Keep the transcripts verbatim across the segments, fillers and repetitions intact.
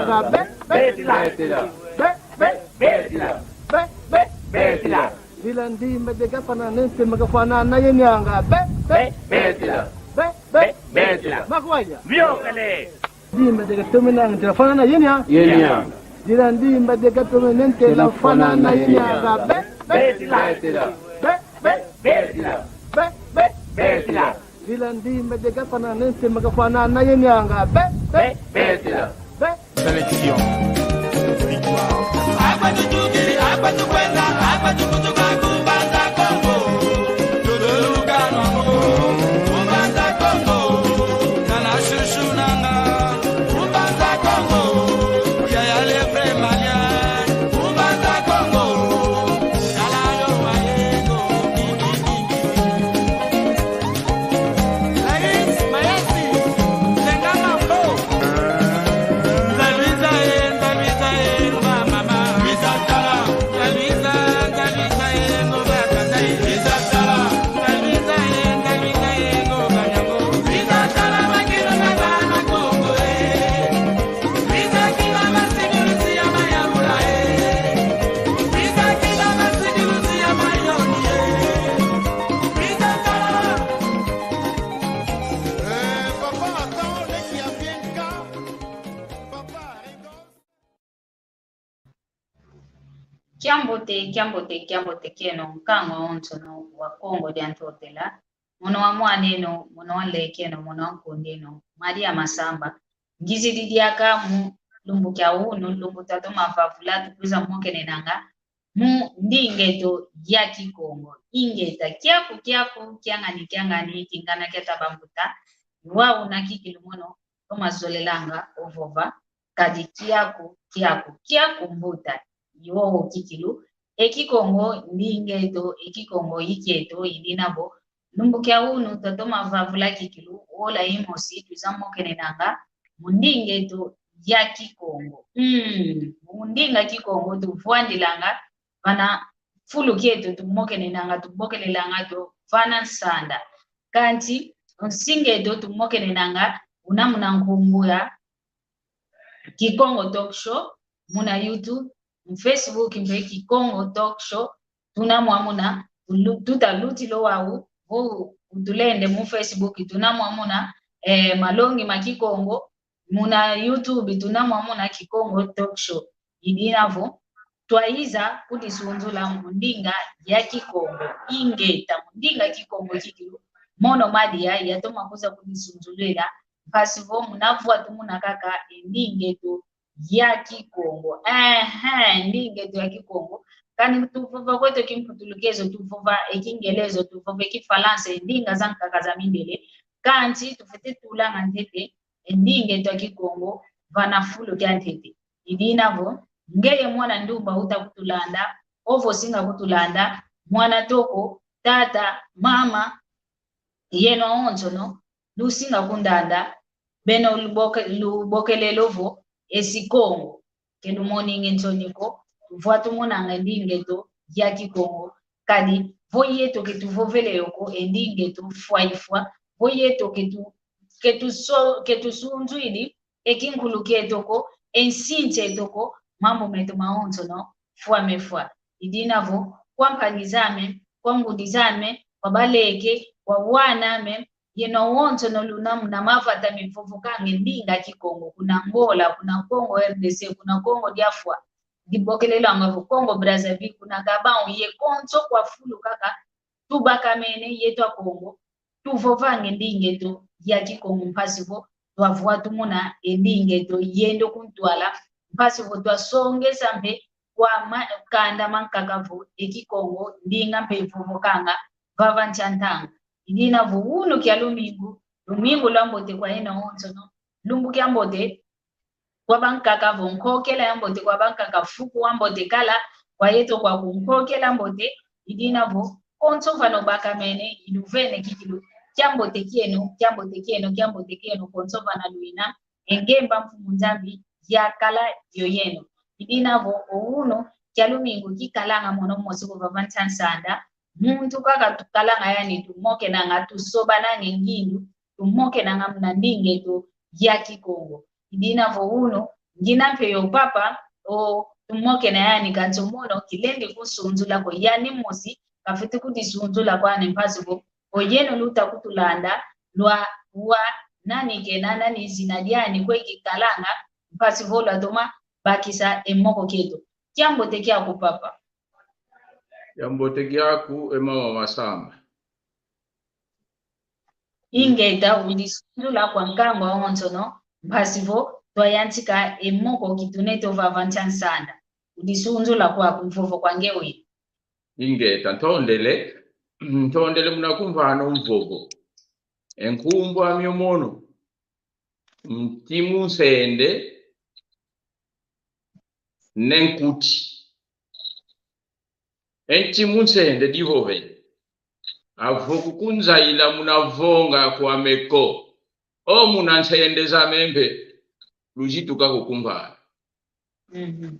Be, be, betila. Be, be, betila. Be, be, betila. Dila ndimba de gafana nente magafana na yenianga. Be, be, betila. Be, be, betila. Makwaya. Vyokele. Ndimba de gatome nente la fana na yenia. Yenia. Dila ndimba de gatome nente la fana na yenianga. Be, be, betila. Be, be, betila. Be, be, betila. Dila ndimba de gafana nente magafana na yenianga. Be, be, betila. Be. Sélection. Victoire. Kiambote, kiambote, kiambote kieno, nkangu awonsono wa Kongo dia Ntotela, mono wa mwaneno, mono wa nlekeno, mono wa nkundeno, Maria Masamba, ngizidi diaka mu lumbu kia unu, lumbu twatoma vavula, tukwiza mokenenanga mu ndinga eto ya Kikongo. Ingeta, kiaku, kiaku, kiangani, kiangani, kingana kia taba mbuta, wau una kikilu mono toma zolelanga ovova, kadi kiaku, kiaku, kiaku mbuta, iwowo kikilu, e Kikongo ndinga eto, e Kikongo ikieto, i dina vo, lumbu kia unu, twatoma vavula kikilu, wola imosi, twiza mokenenanga mu ndinga eto ya Kikongo. Mm, mu ndinga Kikongo, tuvwandilanga vana fulu kieto, tumokenenanga, tubokelelanga kio vana nsanda. Kansi, nsinga eto, tumokenenanga, una muna nkumbu ya Kikongo Talk Show, muna YouTube, mu Facebook mpe Kikongo Talk Show, tuna mwamuna, tulu-, tuta lutila wau, vo utulende mu Facebook, tuna mwamuna, eh, Malongi ma Kikongo, muna YouTube, tuna mwamuna Kikongo Talk Show. I dina vo, twayiza kudisunzula mu ndinga ya Kikongo, ingeta, mu ndinga Kikongo kikilu, mono madia, yatoma kwiza kudisunzulila, mpasi vo muna vwa tumuna kaka e ndinga eto ya Kikongo. Ehe, ndinga eto ya Kikongo. Kani tuvova kweto Kimputulukezo, tuvova e Kingelezo, tuvova e Kifalansa, e ndinga zankaka za mindele. Kansi tufwete tulanga ntete e ndinga eto ya Kikongo vana fulu kia ntete. I dina vo, ngeye mwana ndumba uta kutulanda, ovo singa kutulanda, mwana toko, tata, mama, yeno awonsono, lusinga kundanda, beno luboke-, lubokelele ovo, esi Kongo, ke lumoninge nsoni ko, vwa tumonanga e ndinga eto ya Kikongo, kadi, vo yeto ke tuvovele yo ko, e ndinga eto fwa ifwa, vo yeto ke tu-, ke tuso-, ke tusunzwidi, e kinkulu kieto ko, e nsinsi eto ko, mambu meto mawonsono, fwa mefwa. I dina vo, kwa mpangi zame, kwa ngudi zame, kwa baleke, kwa bwaname, yeno awonsono luna muna mavata mivovokanga e ndinga Kikongo, kuna Angola, kuna Kongo R D C, kuna Kongo dia Fwa, dibokelelwanga vo Congo Brazzaville, kuna Gabão, ye konso kwa fulu kaka, tubakamene, yeto Akongo, tuvovanga e ndinga eto ya Kikongo mpasi vo twavwa tumona e ndinga eto yenda kuntwala, mpasi vo twasongesa mpe kwa ma-, kanda mankaka vo e Kikongo ndinga mpe ivovokanga vava nsi a ntangwa. I dina vo unu kia lumingu, lumingu lwambote kwa yeno awonsono, lumbu kiambote, kwa bankaka vo nkokela yambote, kwa bankaka fuku wambote kala, kwa yeto kwaku nkokela mbote, i dina vo, konso vana ubakamene, iluvene kikilu, kiambote kieno, kiambote kieno, kiambote kieno, konso vana luina, e ngemba Mfumu Nzambi yakala yoyeno. I dina vo, o unu, kia lumingu kikalanga mono mosi ko vava nsi a nsanda, muntu kaka tukalanga yani tumokenanga, tusobananga e ngindu, tumokenanga muna ndinga eto ya Kikongo. I dina vo unu, Ngina mpe yo papa, o, tumokena yani kansi o mono, kilendi kunsunzula ko yani mosi, kafwete kudisunzula kwani mpasi vo, o yeno luta kutulanda, lwa, wa, nani kena, nani zina diani, kwe kikalanga, mpasi vo lwatoma bakisa e moko kieto. Kiambote kiaku papa. Kiambote kiaku e mama Masamba. Ingeta, udisunzula kwa nkangu awonsono, mpasi vo twayantika e moko kitunete ovava ntia nsanda. Udisunzula kwaku, mvovo kwa nge wina. Ingeta, ntondele, ntondele muna kumvana o mvovo. E nkumbu ami o mono, Ntimu Nsende, Ne Nkuti. E Ntimu Nsende divovele. Avo kukunzaila muna vonga kwame ko. O muna nsende zame mpe, luzituka kukumvana. Mhm.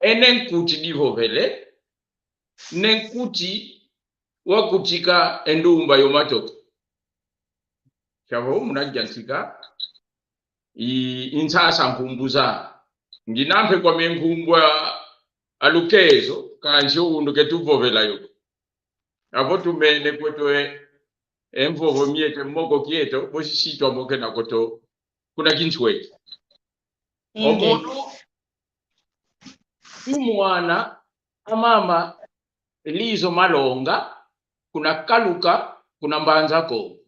E Ne Nkuti divovele, Ne Nkuti wakutika e ndumba yo matoko. Siavo muna yantika i, i nsasa nkumbu za. Ngina mpe kwame nkumbu a, a lukezo, kansi o unu ketuvovela yo. Avo tumene kweto e, e mvovo mieto, e moko kieto, bosi si twamokena kweto kuna kinsweki. Inge. O mono, i mwana a mama Lizo Malonga, kuna Kaluka, kuna Mbanza Kongo.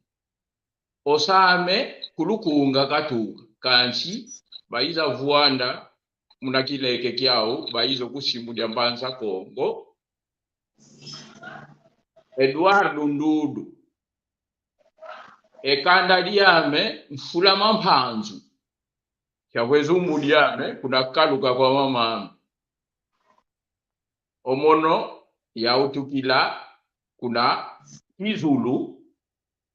O same ku Lukunga katuka, kansi baiza vwanda muna kileke kiau, baiza ku simu dia Mbanza Kongo. Eduardo Ndudu. E kanda diame Mfula Mampanzu. Siavo e zumbu diame kuna Kaluka kwa mamame. O mono yautukila kuna Kizulu,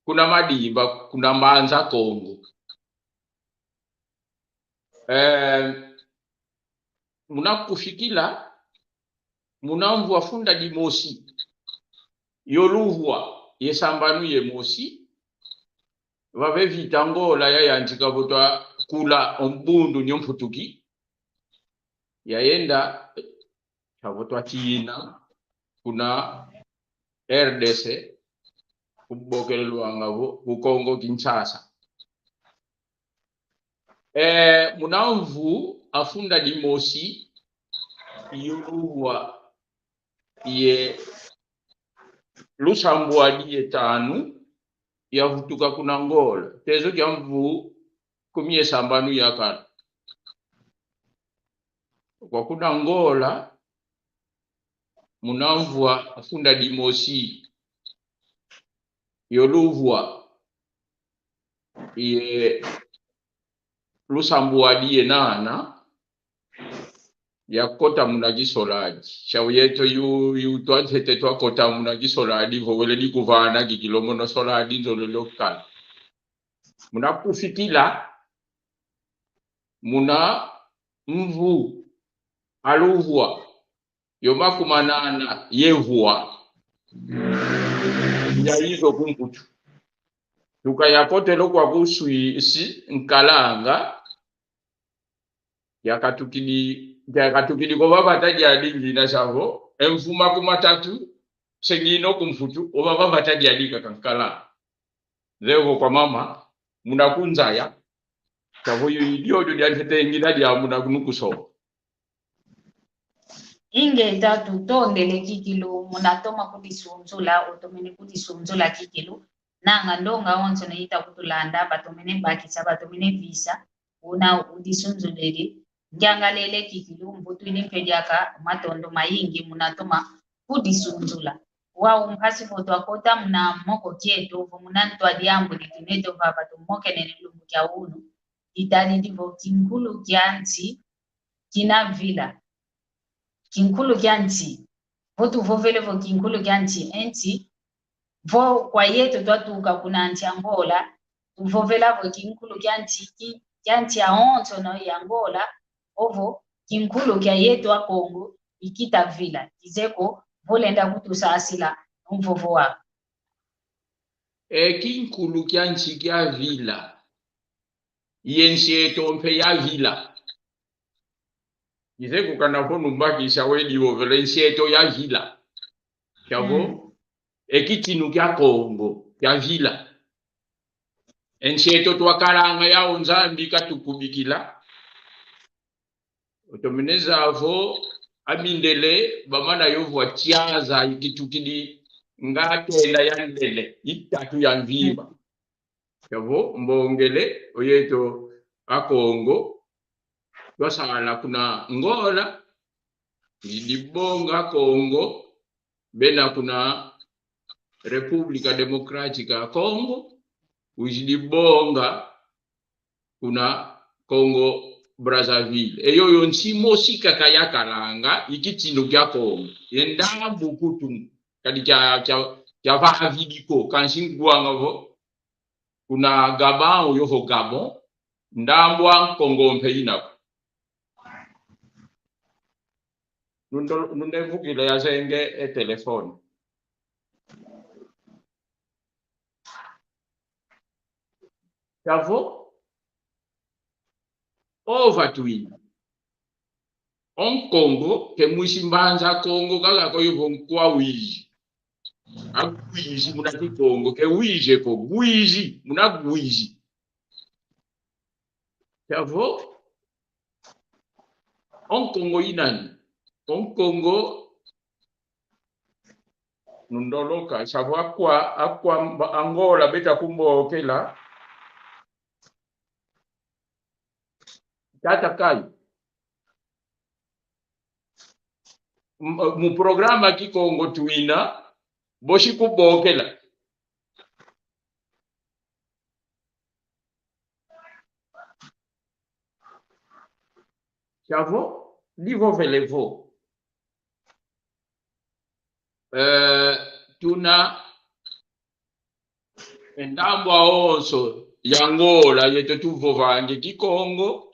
kuna Madimba, kuna Mbanza Kongo. Eh, muna kufikila, muna mvu afunda dimosi, yo luvwa ye sambanu ye mosi, vava e vita Angola yayantika vo twakula o mbundu nyo mputuki, yayenda, siavo twatina, kuna R D C, kubokelelwanga vo, ku Kongo Kinshasa. Eh, muna mvu afunda dimosi, yo luvwa ye lusambwadi ye tanu, yavutuka kuna Angola. Tezo kia mvu kumi ye sambanu yakala. Kwa kuna Angola, muna mvu afunda dimosi, yo luvwa ye lusambwadi ye nana, yakota muna kisoladi. Siavo yeto yu, yu twantete twakota muna kisoladi, vo wele ni kuvana kikilu mono soladi nzolele okala. Muna kufikila, muna mvu a luvwa, yo makumanana ye vwa, yaiza ku Mputu. Tuka yakotele kwa ku Suisse, nkalanga, yakatukidi, yakatukidi ko vavata diadi ngina siavo, e mvu makumatatu, se ngina ku Mputu, o vavata diadi kaka nkalanga. Nzevo kwa mama, muna kunzaya, siavo yo i diodio diantete ngina dia muna kunu kuso. Ingeta, tutondele kikilu, muna toma kudisunzula, otomene kudisunzula kikilu. Nanga ndonga onso na ita kutulanda, batomene bakisa, batomene visa, una udisunzulele. Ngiangalele kikilu, mbutu ini mpe diaka, matondo mayingi, muna toma kudisunzula. Wau mpasi vo twakota muna moko kieto, vo muna ntwa diambu ditunete vava tumokenene lumbu kia unu, ditadidi vo kinkulu kia nsi kina vila. Kinkulu kia nsi. Vo tuvovele vo kinkulu kia nsi, e nsi, vo kwa yeto twatuka kuna nsi Angola, tuvovela vo kinkulu kia nsi, ki-, kia nsi awonsono ya Angola, ovo kinkulu kia yeto a Kongo, ikita vila, kizeye ko, vo lenda kutusasila, mvovo wa. E kinkulu kia nsi kia vila, ye nsi eto mpe ya vila. Kizeko kana vo numbakisa we divovele nsi eto yavila. Kiavo, mm, e kitinu kia Kongo kiavila. E nsi eto twakalanga yau Nzambi katukubikila. Otomene zavo, amindele bamana yovwa tiaza ikitukidi nga tenda ya ndele itatu ya mvimba. Kiavo mbongele oyeto Akongo twasala kuna Angola, wizidi bonga Kongo bena kuna República Democrática ya Kongo, wizidi bonga kuna Congo Brazzaville. E yoyo nsi mosi kaka yakalanga, i kitinu kia Kongo. Ye ndambu kutu, kadi kia, kia, kia vavidi ko, kansi ngwanga vo, kuna Gabão, yovo Gabon, ndambu a Nkongo mpe ina ko. Nundo-, nundevukile yazenge e telefone. Kiavo, ova twina. O Nkongo ke mwisi Mbanza Kongo kaka ko yovo nkwa wizi. Agwizi muna Kikongo, ke wizi ko, gwizi, muna gwizi. Kiavo, o Nkongo i nani? O Nkongo nundoloka, savo akwa, akwa mba-, Angola beta kumbokela. Tata Kayi. M-, mu programa Kikongo twina, bosi kubokela. Kiavo, ndivovele vo. Eh, tuna e ndambu awonso ya Angola yeto tuvovanga e Kikongo,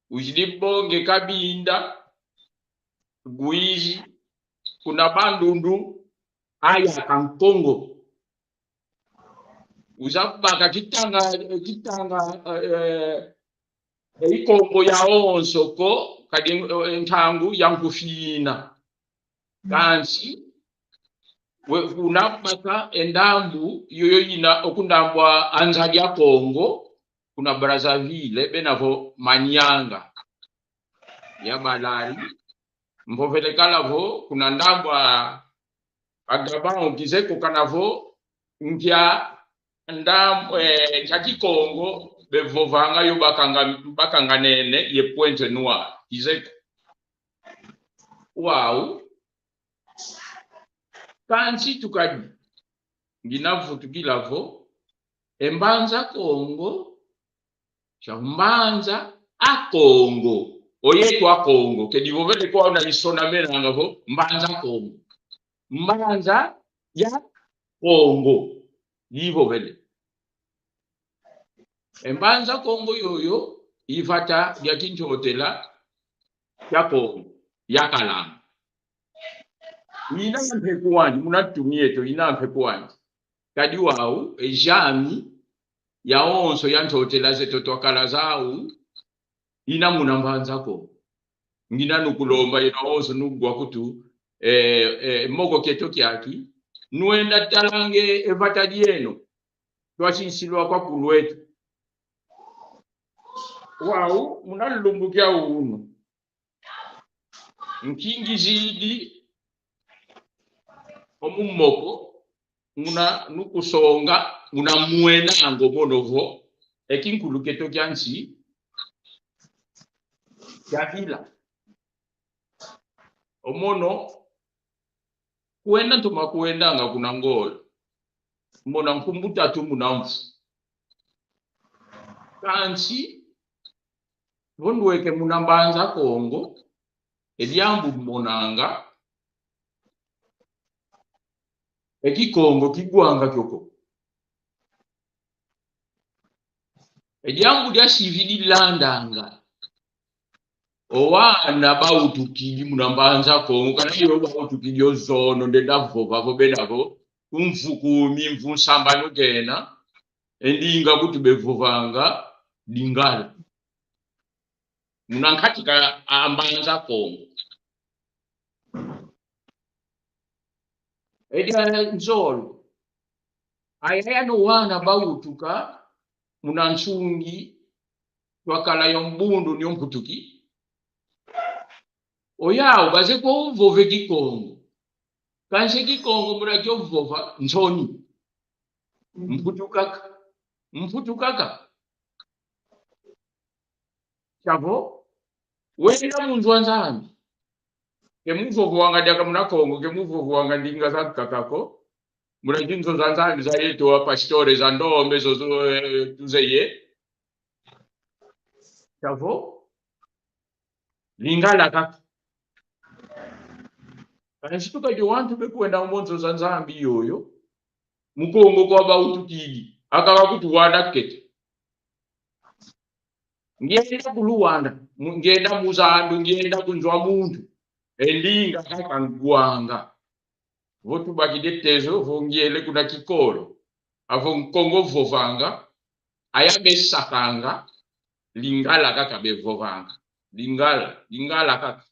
wizidi bonga e Kabinda, gwizi, kuna Bandundu, aya ka Nkongo. Uza baka Kitanga, Kitanga, eh, eh, e Kikongo yawonso ko, kadi, eh, ntangu ya nkufina. Kansi, we, kuna baka e ndambu, yoyo ina o ku ndambu a Nzadi a Kongo, kuna Brazzaville, bena vo Manianga. Ya balari, mpovele kala vo, kuna ndambu a, a Gabão, kizeko kana vo, nkia ndambu, eh, nkia Kikongo, bevovanga yo bakanga, bakanganene, ye Pointe-Noire, kizeko. Wau, kansi tukadi, ngina vutukila vo, e Mbanza Kongo, sia Mbanza a Kongo. Oyeto Akongo, ke divovele kwa una isona menanga vo, Mbanza Kongo. Mbanza ya Kongo. Divovele. E Mbanza Kongo yoyo, i vata dia Kintotela kia Kongo, yakalanga. Ina mpe kwandi, muna tumi eto, ina mpe kwandi. Kadi wau, e zami, yawonso ya ntotela zeto twakala zau, ina muna Mbanza Kongo. Ngina nukulomba yeno awonso nugwa kutu, eh, eh, moko kieto kiaki, nwenda talange e vata dieno, twasisilwa kwa kulweto. Wau, muna lumbu kia unu. Nkingizidi o mu moko, muna nukusonga, muna mwenanga mono vo, e kinkulu kieto kia nsi, kiavila. O mono, kwenda ntoma kwendanga kuna Angola. Mona nkumbu tatu muna mvu. Kansi, vo ndweke muna Mbanza Kongo, e diambu monanga, e Kikongo kigwanga kio ko. E diambu dia sividi landanga. O wana bautukidi muna Mbanza Kongo, kana yo bautukidi o zono ndenda vova vo bena vo, ku mvu kumi, mvu nsambanu kena, e ndinga kutu bevovanga Lingala. Muna nkati ka a Mbanza Kongo. Edi a nzolo. Aya yano wana bawutuka muna nsungi twakala yo mbundu nio mputuki. Oyau bazeye ko vova e Kikongo. Kansi e Kikongo muna kio vova nsoni. Mputu kaka. Mputu kaka. Chavo, wenda mu nzo a Nzambi. Ke muvovwanga diaka muna Kongo, ke muvovwanga ndinga zankaka ko. Muna zinzo za Nzambi za yeto wa pastore, za ndombe, zozo, eh, tuzeye. Chavo, Lingala kaka. Kansi tukadi wantu bekwenda mu nzo za Nzambi yoyo. Mu Kongo kwa bawutukidi. Aka kakutuwana kete. Ngienda ku Luanda, mu-, ngienda mu zandu, ngienda ku nzo a muntu. E ndinga kaka ngwanga. Vo tubakidi e tezo, vo ngiele kuna kikolo. Avo Nkongo vovanga, aya besakanga, Lingala kaka bevovanga. Lingala, Lingala kaka.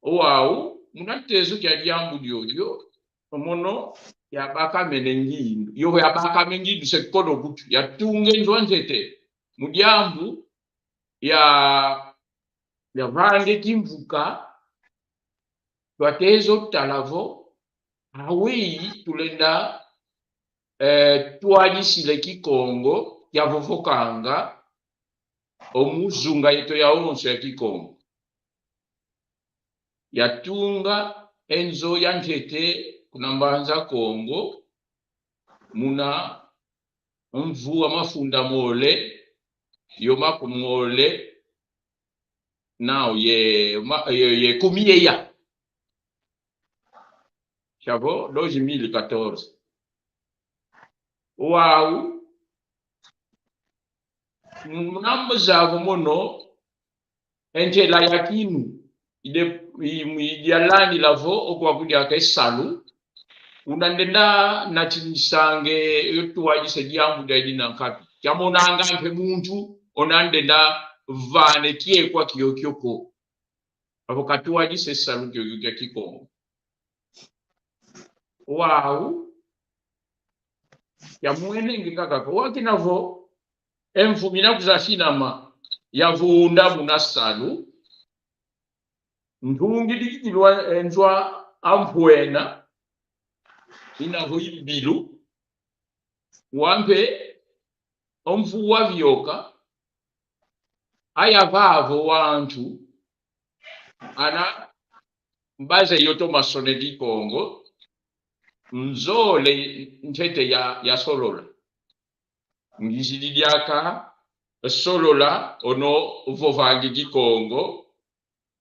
Owau, muna tezo kia diambu diodio, omono yabakamene ngindu. Yo yabakamene ngindu se kodo kutu. Yatunga e nzo a ntete. Mu diambu ya, yavanga e kimvuka, twatezo tala vo, aweyi tulenda, eh, twadisila e Kikongo, kiavovokanga, o mu zunga yeto yawonso ya Kikongo. Yatunga e nzo ya ntete kuna Mbanza Kongo, muna mvu a mafunda mole, yo makumi mole, nau ye, ma-, ye, ye kumi yeya. Chavo, dois mil e quatorze. Wau, muna muzavo mono, e ntela ya kinu, ide, i, i, idialandila vo, okwa kudia ke salu, una ndenda natinisanga e twadisa diambu dia dina nkapi. Kiamonanga mpe muntu, ona ndenda vana e kiekwa kiokio ko. Avo katwadisa e salu kiokio kia Kikongo. Wau, yamwenenge kaka ko. Wakina vo, e mvu mina kuzasinama, yavunda muna salu, ntungidi kikilwa e nzo a mpwena, ina vo ibilu, wampe, o mvu wavioka, aya vavo wantu, ana baze yo toma sona e Kikongo, nzole ntete ya, yasolola. Ngizidi diaka solola ono vovanga e Kikongo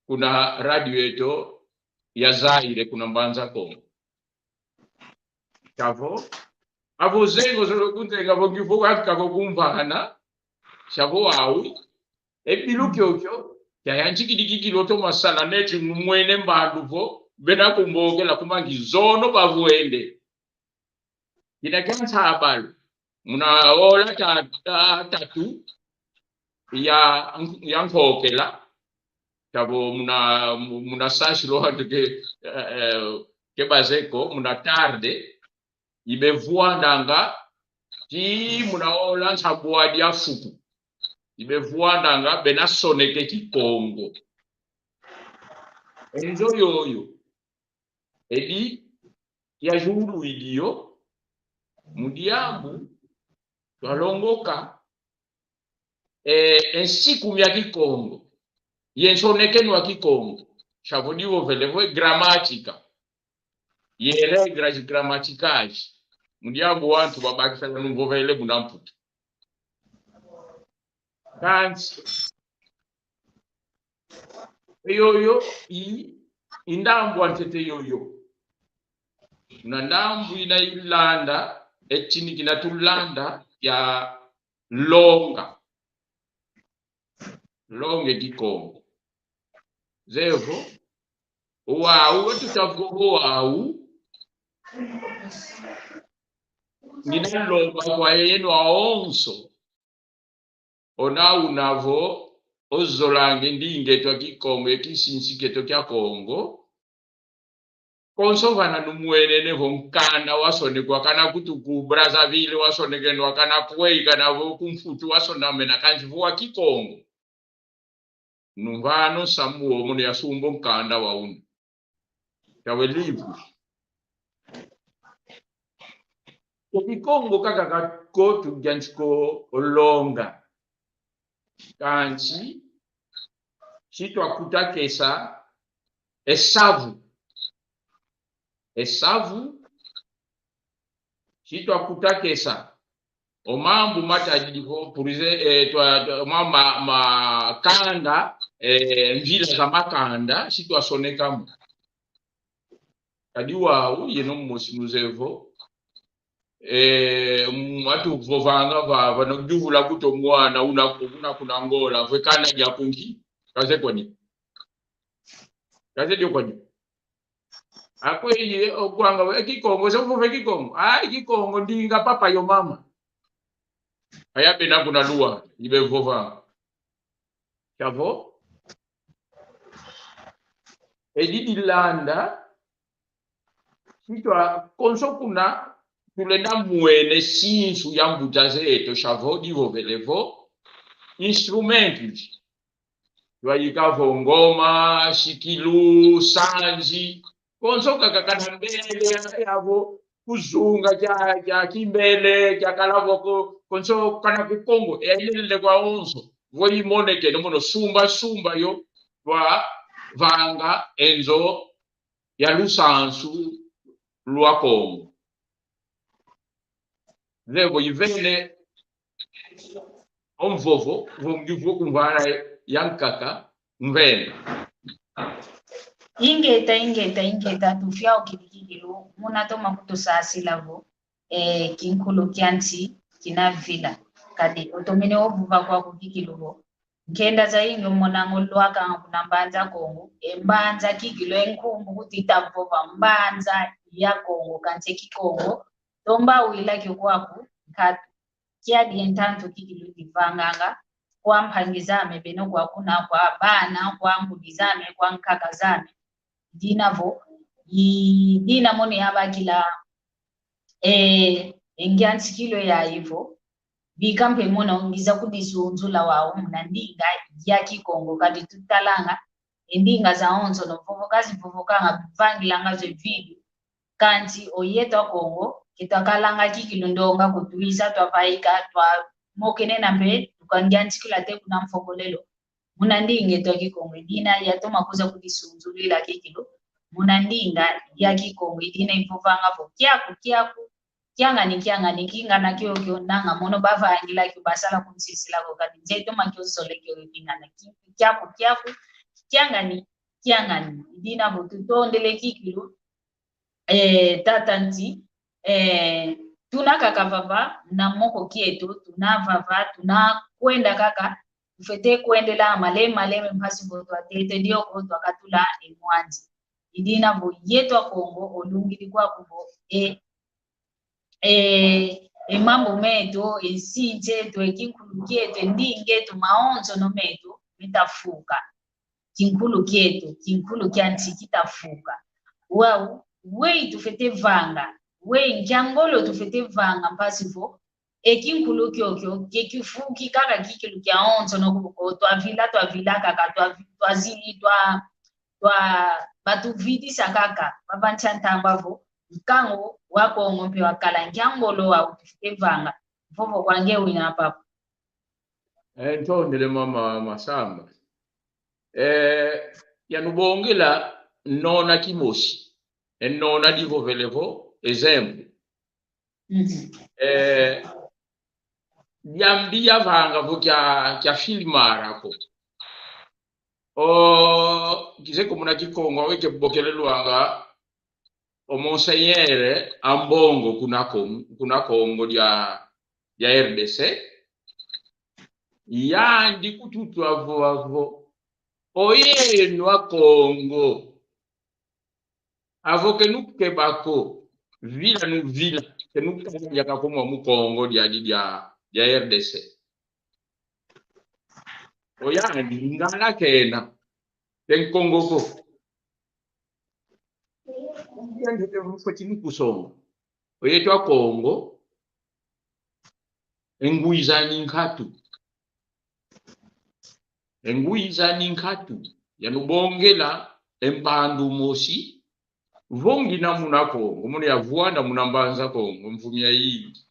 kuna radio eto ya Zaire kuna Mbanza Kongo. Chavo, avo zengo zolo kuntenga vo ngivo wafika ko kumvana, chavo wau, e bilu kiokio, kiayantikidi kikilo toma sala neti numwene mbandu vo, bena kumbokela kuma ngizono bavwende. Kina kia nsabalu, muna ola ta, ta, tatu ya, ya nkokela, chavo muna, muna sasilo ando ke, eh, eh, ke bazeko, muna tarde, ibevwandanga, ti muna ola nsambwadi a fuku. Ibevwandanga, bena soneke Kikongo. E nzo yoyo. Edi ya zulu idio, mu diambu, twalongoka, eh, e nsiku mia Kikongo, ye nsonekeno a Kikongo, chavo divovele vo e gramática, ye regras gramaticais, mu diambu wantu babakisanga numvovele muna Mputu. Kansi, yoyo i, i ndambu a ntete yoyo. Na ndambu ina ilanda, e tini kina tulanda ya longa. Longa e Kikongo. Zevo, wau, tuta vo wau. Ngina lomba kwa yeno awonso. Ona una vo, ozolanga e ndinga eto a Kikongo, e kisinsi kieto kia Kongo. Konso vana numwenene vo nkanda wasonekwa kana kutu ku Brazzaville, wasonekenwa kana kwei, kana vo ku Mputu wasonamena, kansi vo wa Kikongo. Numvana o nsamu wo mono yasumba o nkanda wa unu. Kawe livre. Ko Kikongo kaka ka ko tuyantika o longa. Kansi, si twakutakesa e savu. E savu, si twakutakesa o mambu matadidi vo, por exe-, eh, twa, twa, ma, ma, makanda, eh, mvila za makanda, si twasoneka mo. Kadi wau, yeno mosi nuzeye vo, eh, m-, atuvovanga va, vana kuyuvula kuto mwana una, una kuna Angola, vo e kanda dia kunki, kazeye kwani. Kazeye dio kwani. Akweyi okwanga, e Kikongo, se uvova e Kikongo. Ah, e Kikongo, ndinga papa yo mama. Aya bena kuna Luanda, i bevova. Siavo? Edi dilanda, si twa konso kuna, tulenda mwene sinsu ya mbuta zeto, siavo divovele vo, instrumentos. Twayika vo ngoma, sikilu, sanzi. Konso kaka kana mbele ya, yavo kuzunga kia, kia kimbele, kia kalavo ko, konso kana ku Kongo, e ilele kwa onso. Vo imonekene mono sumba, sumba yo, twavanga e nzo ya lusansu lwa Kongo. Zevo ivene o mvovo, vo ngivo kumvana ya nkaka, mvene. Ingeta, ingeta, ingeta, tufiaukidi kikilu, muna toma kutusasila vo, eh, kinkulu kia nsi, kina vila. Kadi, otomene ovova kwaku kikilu vo, nkenda zayingi omonanga olwakanga kuna Mbanza Kongo, e Mbanza kikilu e nkumbu kuti itavova Mbanza ya Kongo, kansi e Kikongo, tomba wila kio kwaku, nkatu. Kiadi e ntantu kikilu divanganga, kwa mpangi zame beno kwa kuna, kwa bana, kwa ngudi zame, kwa nkaka zame. Dina vo, i, dina mono yabakila, eh, e ngiantikilu yayi vo, bika mpe mono ngiza kudisunzula wau muna ndinga ya Kikongo, kadi tutalanga, e ndinga zawonso no vovoka zivovokanga, vangilanga zo e video, kansi o yeto Akongo, ke twakalanga kikilu ndonga ko, twiza twavaika, twamokene na mpe, tukangiantikila te kuna mfokolelo. Muna ndinga eto a Kikongo, i dina yatoma kwiza kudisunzulila kikilu. Muna ndinga ya Kikongo, i dina ivovanga vo, kiaku, kiaku, kiangani, kiangani, kingana kiokio, nanga mono bavangila kio, basala kunsisila ko, kadi nze toma kio zole kio kingana, ki-, kiaku, kiaku, kiangani, kiangani. I dina vo tutondele kikilu, eh, tata nti, eh, tuna kaka vava na moko kieto, tuna vava, tuna kwenda kaka, tufete kwendela malemi, malemi mpasi vo twatete dioko, twakatula e mwanzi. I dina vo yeto Akongo, olungidi kwaku vo, e, e, e mambu meto, e nsi nseto, e kinkulu kieto, e ndinga eto, mawonsono meto, mitafuka. Kinkulu kieto, kinkulu kia nsi kitafuka. Wau, weyi tufete vanga, weyi nkia ngolo tufete vanga, mpasi vo, e kinkulu kiokio, ke kifuki kaka kikilu kiawonsono ko, twavila, twavila kaka, twavi-, twazili, twa, twa, batuvidisa kaka, vava ntia ntamba vo, nkangu wa Kongo mpe wakala nkia ngolo wau tufete vanga, vovo kwa nge wina papa. Eh, ntondele mama Masamba. Eh, yanubongela nona kimosi. E nona divovele vo, exemplo. Mhm. Eh, diambi yavanga vo kia, kia filmar ako. O, kizeye ko muna Kikongo, aweyi ke bokelelwanga, o Monseigneur Ambongo kuna Kon-, kuna Kongo dia, dia R D C. Yandi kututwa vo, vo, oyeno Akongo, avo ke nukeba ko, vila nuvila, ke nukaya kako mwa mu Kongo diadi dia, dia R D C. Oyandi Lingala kena. Te Nkongo ko. Yandi te mfweti ni kusonga. Oyeto Akongo. E ngwiza ni nkatu. E ngwiza ni nkatu. Yanubongela e mbandu mosi. Vo ngina muna Kongo, muna yavwanda muna Mbanza Kongo, mvumi yayingi.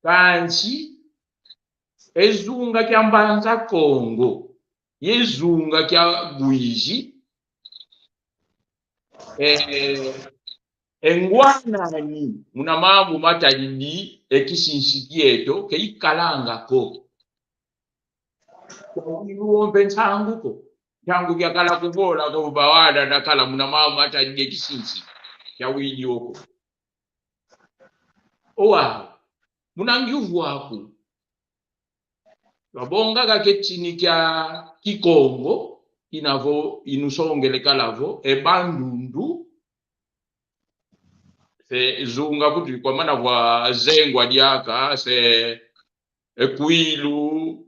Kansi, e zunga kia Mbanza Kongo, ye zunga kia Ngwizi, eh, e ngwanani muna mambu matadidi e kisinsi kieto, ke ikalanga ko. Kwa iluwo mpe nsangu ko. Nsangu kiakala kuvola ko bawana nakala muna mambu matadidi e kisinsi. Kia wili oko. Owa, muna ngiuvu aku. Twabonga kaka e tini kia Kikongo, inavo inusongele kala vo, e Bandundu, se zunga kuti kwamana vwa zengwa diaka, se e Kwilu,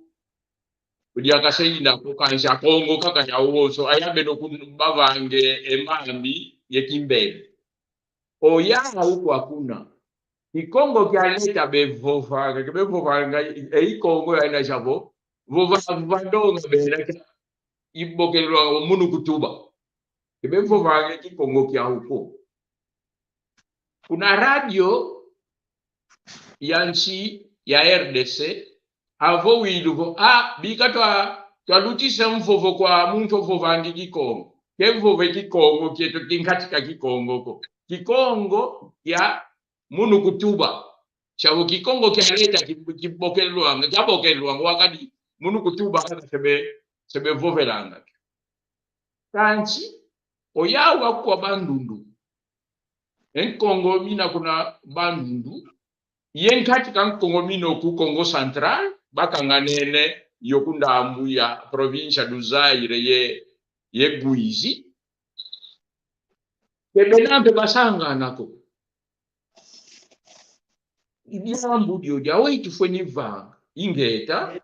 diaka se ina ko kansi Akongo kaka yawonso, aya beno kubavange e mambi ye Kimbembe. Oya uko akuna. Kikongo kia leta bevovanga, ke bevovanga, e Ikongo ya ina savo, vova vandonga bela kia, ibokelwa munu kutuba. Ke bevovanga Kikongo kia uko. Kuna radio ya nsi ya R D C, avo wilu vo, ah, bika twa, twalutisa mvovo kwa muntu ovovangi Kikongo. Ke vove Kikongo kieto kinkatika Kikongo ko. Kikongo kia munu kutuba. Savo Kikongo kia leta ki-, kibokelwanga, kiabokelwanga, wakadi munu kutuba, se be, se bevovelanga. Kansi, oya wa kwa Bandundu. E Nkongo mina kuna Bandundu. Ye nkatika Nkongo mina ku Kongo Central, bakanganene yo ku ndambu ya província do Zaire ye, ye Ngwizi. Ke bena mpe basangana ko. I diambu dio dia weyi tufweni vanga. Ingeta.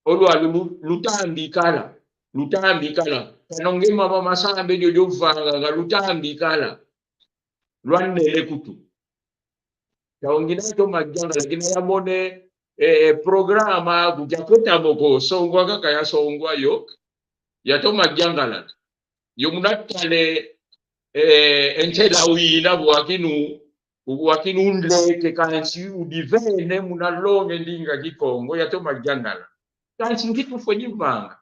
Olwa lu-, lutambi kala. Lutambi kala. Kano nge mama Masambe dio dio vanga nga lutambi kala. Lwanele kutu. Tao ngina toma diangala, lakini yamone, eh, eh, programa kukia kota moko, songwa kaka yasongwa yo, yatoma diangala. Yo muna tale, eh, e ntela wina bwakinu, bwakinu ndeke kansi udivene muna longe ndinga Kikongo, yatoma diangala. Kansi nki tufweni vanga.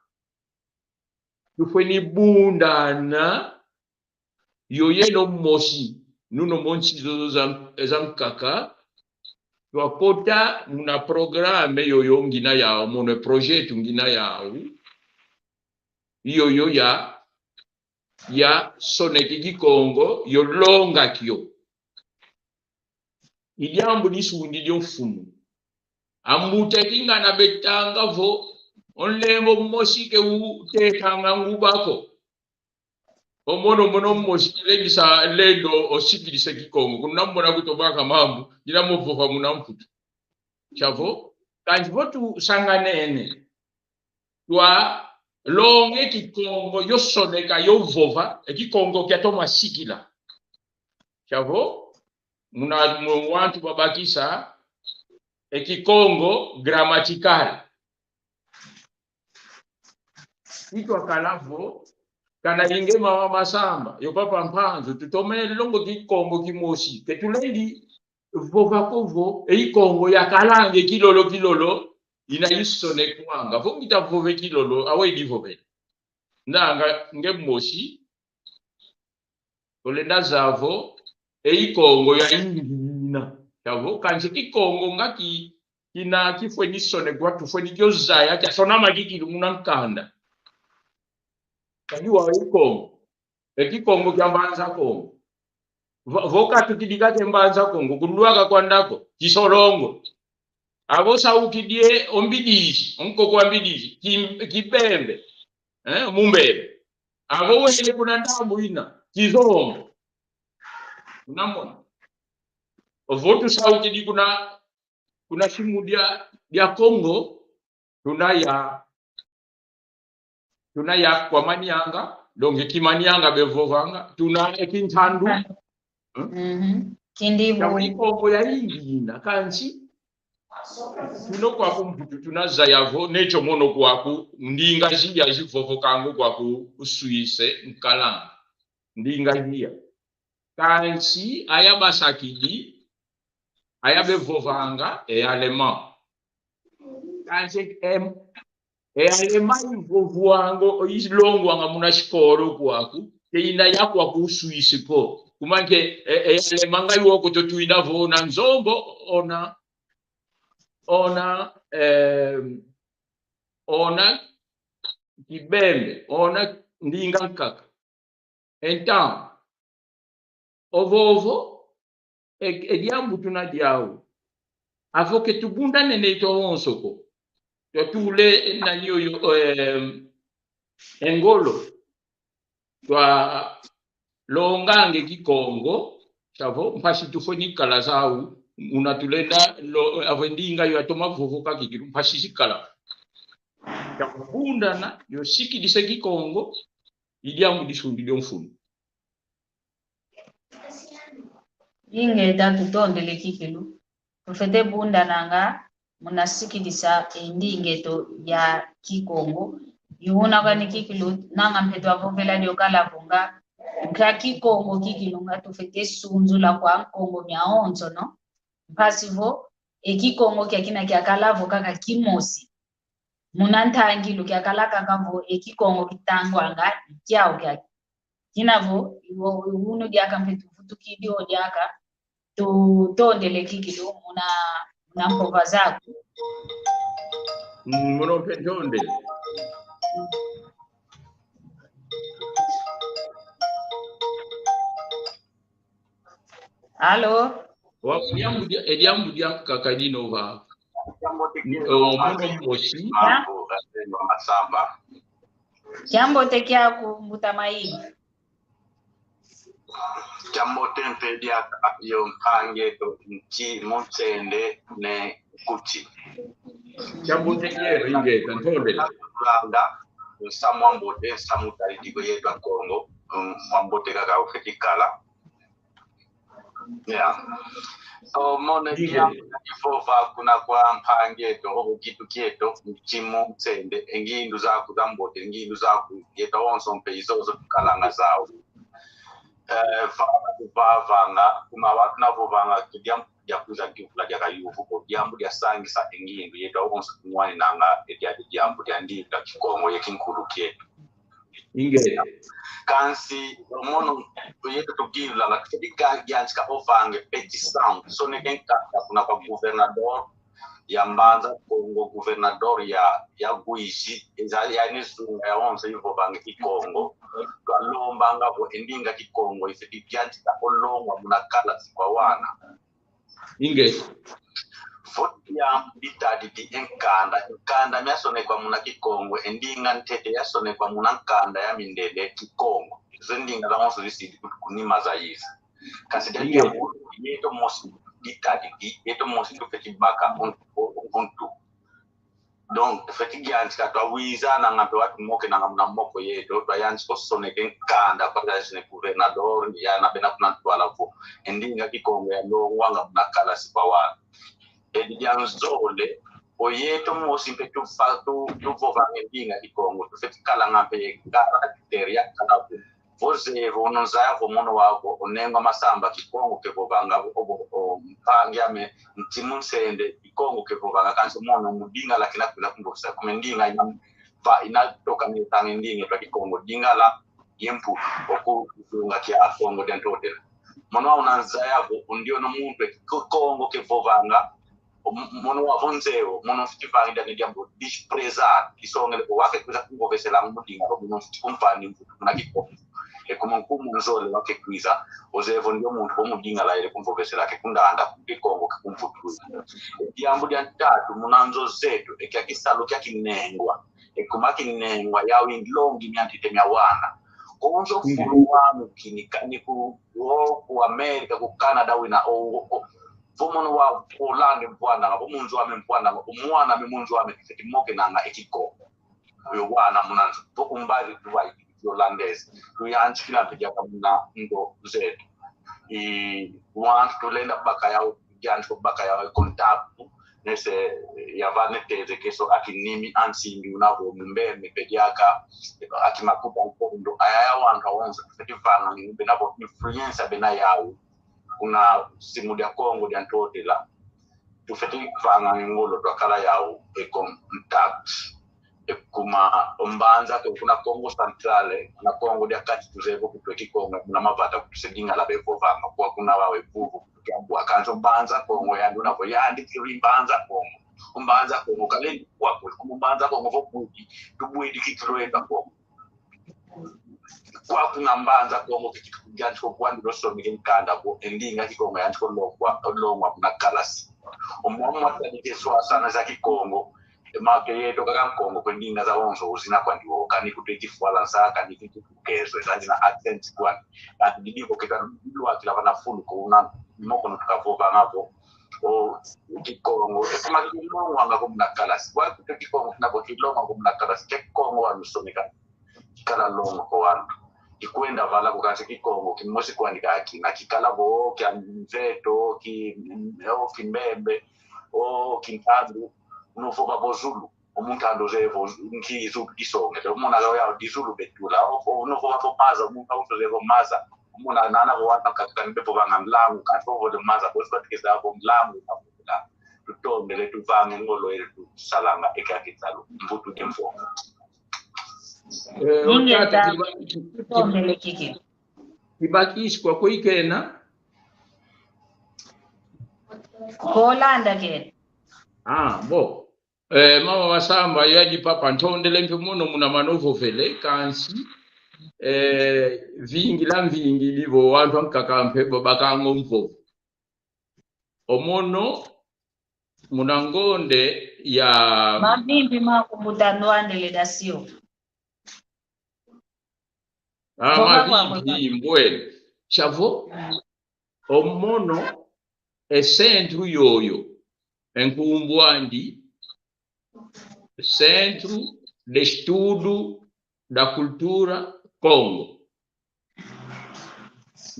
Tufweni bundana, yo yeno mosi, nuno mo nsi zozo za, za nkaka, twakota muna programa yoyo ngina yau, mono projeto ngina yau, yoyo ya, ya soneke Kikongo, yo longa kio. I diambu nisundi dio mfumu. Ambuta kingana betanga vo, o nlembo mosi ke utekanga nguba ko. O mono mono mosi kilendisa lendo osikidisa Kikongo. Kuna mona kutobaka mambu, ngina mo vova muna Mputu. Savo, kansi vo tusanganene. Twalonge Kikongo, yo soneka, yo vova, e Kikongo kiatoma sikila. Savo, muna, mu wantu babakisa, e Kikongo grammatical. Itwakala vo, kana inge mama Masamba, yo papa Mpanzu, tutomene longo Kikongo kimosi, ke tulendi vova ko vo, e Ikongo yakalanga e kilolo kilolo, ina isonekwanga. Vo ngita vove kilolo, awe divovele. Nanga nge mosi, olenda zaya vo, e Ikongo ya ingina. Savo, kansi Kikongo nga ki, kina kifweni sonekwa, tufweni kio zaya, kiasonama kikilu muna nkanda. Kadi wa Ikongo. E Kikongo kia Mbanza Kongo. Vo, vo katukidi kake Mbanza Kongo, kulwaka kwanda ko, Kisolongo. Avo saukidi e o Mbidizi, o nkoko wa Mbidizi, Ki-, Kibembe, eh, Mumbembe. Avo wele kuna ndambu ina, Kizombo. Unamona? Vo tusaukidi kuna, kuna simu dia, dia Kongo, tuna ya Tuna ya kwa Manianga, donc ki Manianga bevovanga, tuna e Kintandu. Hmm? Mhm. Kindibu. Kikongo ya ingina, kansi tuno kwaku Mputu tunazaya vo, necho mono kwaku, ndinga ziya zivovokanga kwaku Suisse, nkalanga. Ndinga ziya. Kansi aya basakidi, aya bevovanga e allemand. Kansi, em, e allemand ivovwanga, ilongwanga muna sikolo kwaku, ke ina ya kwaku Suisse ko. Kuma nge, e, e allemand nga iwo ko to twina vo ona Nzombo, ona, ona, em, ona Kibembe, ona ndinga nkaka. Então, ovovo, e, e diambu tuna diau. Avo ke tubundane neto awonso ko. Twatule nani oyo, eh, e ngolo. Twalongange Kikongo, savo, mpasi tufweni kala zau, una tulenda, lo, avo ndinga yo atoma vovoka kikilu, mpasi zikala. Twabundana, yo sikidisa Kikongo, i diambu disundi dio mfunu. Ingeta, tutondele kikilu. Tufwete bundananga muna sikidisa e ndinga eto ya Kikongo. I una kani kikilu, nanga mpe twavovela dio kala vo nga, nkia Kikongo kikilu nga tufwete sunzula kwa Nkongo miawonso, no? Mpasi vo, e Kikongo kiakina kiakala vo kaka kimosi. Muna ntangilu kiakala kaka vo e Kikongo kitangwanga i kiau kiaki. Kina vo, iwo, unu diaka mpe tuvutukidi o diaka, tutondele kikilu muna, muna mpova zaku. Mm, mono mpe ntonde. Alo? Wa, diambu dia, e diambu diankaka dino va. O, mono mosi. Ya? Kiambote kiaku, mbuta Mayi. Kiambote mpe diaka yo mpangi eto, nki munsende ne kuti. Kiambote kieno ingeta, ntondele. Landa, nsamu ambote, nsamu tali tiko yeto Akongo, mm, ambote kaka ufeti kala. Yeah. So, mone kia ivova kuna kwa mpangi eto, o kitu kieto, nki munsende, e ngindu zaku zambote, e ngindu zaku, yeto awonso mpe izozo tukalanga zau. Eh, vava, vavanga, kuma watu navovanga, ke diambu dia kwiza kivula dia kayuvu ko, diambu dia sangisa e ngindu, yeto awonso tumwaninanga, e dia, diambu dia ndinga Kikongo ye kinkulu kieto. Inge. Kansi, mono, yeto tugilanga, tufeti ka, yantika ovange petição, soneke nkanda kuna kwa governador ya Mbanza Kongo, governador ya, ya Uíge, eza, yani zunga yawonso ivovanga Kikongo. Twalombanga vo e ndinga Kikongo ifeti yantika olongwa muna kalasi kwa wana. Inge. Vo diambu ditadidi e nkanda, e nkanda miasonekwa muna Kikongo, e ndinga ntete yasonekwa muna nkanda ya mindele Kikongo. Zo ndinga zawonso zisidi ku, kunima zayiza. Kansi dia, inge, diambu, yeto mosi ditadidi, yeto mosi tufeti baka un, un, untu. Donc, tufeti yantika twawizananga mpe watu mokenanga muna moko yeto, twayantika osoneka e nkanda kwa zazine governador, yana bena kuna ntwala vo e ndinga Kikongo yalongwanga muna kalasi kwa wana. Edi dia nzole, o yeto mosi mpe tufa, tu, tuvovanga e ndinga Kikongo, tufeti kalanga mpe caractère ya kala vo. Vo zeye vo, ono nzaya vo mono wau vo, o Nengwa Masamba Kikongo kevovanga vo, o, o, o mpangi ame, nti munsende, Kikongo kevovanga, kansi mono mu Lingala kina kwina kumvovesa, kuma e ndinga ina, va, ina toka ni tanga e ndinga twa Kikongo, Lingala ye Mputu, oku zunga kia Kongo dia Ntotela. Mono wau una nzaya vo, o ndiono muntu e Kikongo kevovanga, o m-, mono wau vo nzeye vo, mono mfiti vangila ne diambu, desprezar, kisongele, o wau kekwiza kumvovesela mu Lingala, mono mfiti kumvani mvutu muna Kikongo. E kuma nkumu nzole wau kekwiza, ozeye vo ndio muntu vo mu Lingala ele kumvovesela, kekundanda ku Kikongo, kekumvutula. E diambu dia ntatu, muna nzo zeto, e kia kisalu kia kinengwa. E kuma kinengwa, yau ilongi mia ntete mia wana. Konzo, mm, fulu wanu kini kani ku, o, ku Amerika, ku Canada wina, o, o, o, vo mono wau Hollande mpwananga, vo mu nzo ame mpwananga, o mwana ame mu nzo ame, kifeti mokenanga e Kikongo. Yo wana muna nzo. Vo umbazi tuwa holandês. Tuyantikila mpe diaka muna nzo zeto. I wantu tulenda baka yau, yantika baka yau e contato. Nese yavana e teze keso aki nimi ansingi una vo mumbembe mpe diaka, aki makuta nkondo. Ayaya wantu awonso, tufeti vanga ni bena vo influência bena yau. Kuna simu dia Kongo dia Ntotela. Tufeti vanga ngolo twakala yau e contact. E kuma o Mbanza ko kuna Kongo Central, kuna Kongo dia Kati tuzeye vo kutwe Kikongo, kuna mavata kutuse Lingala bevovanga, kwa kuna wawe vuvu, kutukia bwa kansi o Mbanza Kongo yandi una vo yandi kiri Mbanza Kongo. O Mbanza Kongo kalendi kwa kwe, kuma Mbanza Kongo vo bwidi, tubwidi kitulweka Kongo. Kwa kuna Mbanza Kongo kiki yantika kwandi losomeka nkanda ko, e ndinga Kikongo yantika longwa, longwa muna kalasi. Omo mwa tadike swa sana za Kikongo, e make yeto kaka Nkongo, kwe ndinga zawonso uzina kwandi wo, kani kutwe Kifalansa, kani kutwe Kizungu, zazina accent kwandi. Kansi didi ko keka lwakila vana fulu ko una, moko no tukavovanga vo. O Kikongo, e kuma kilongwanga ko muna kalasi. Kwa kutwe Kikongo, kina ko kilongwa ko muna kalasi, Kikongo wanu someka. Kikala longo kwa wantu. Kikwenda vala ko kansi Kikongo, kimosi kwandi kaki. Na kikala vo, kia mveto, ki, o, kimbembe, o, kintandu, unofo babo Zulu. O muntu ando zevo, nki Zulu disonge. O muna ga ya di Zulu betula. O, o, unofo babo Maza, o muntu ando zevo Maza. O muna nana vo wana kakani bepo banga Nlangu, kansi vo de Maza, kwa sikwa tikeza vo Nlangu, tutondele, tuvange ngolo ele tusalanga, eka kitalu. Mvutu de mfo. Eh, Ninge otata, ta-, kiba-, ki-, ki-, tutondele kiki. Kibakisi kwa kuikena? Holanda ke. Ah, bo. Eh, mama Wasamba, yadi papa, ntondele mpe mono muna mano vovele, kansi, eh, vingila mvingili vo wantu ankaka mpe bo bakanga o mvovo. O mono, muna ngonde ya mavimpi makumbuta ndwandele dasio. Ah, mavimpi mbwele. Chavo, o mono, e centro yoyo, e nkumbu andi, Centro de Estudo da Cultura Kongo.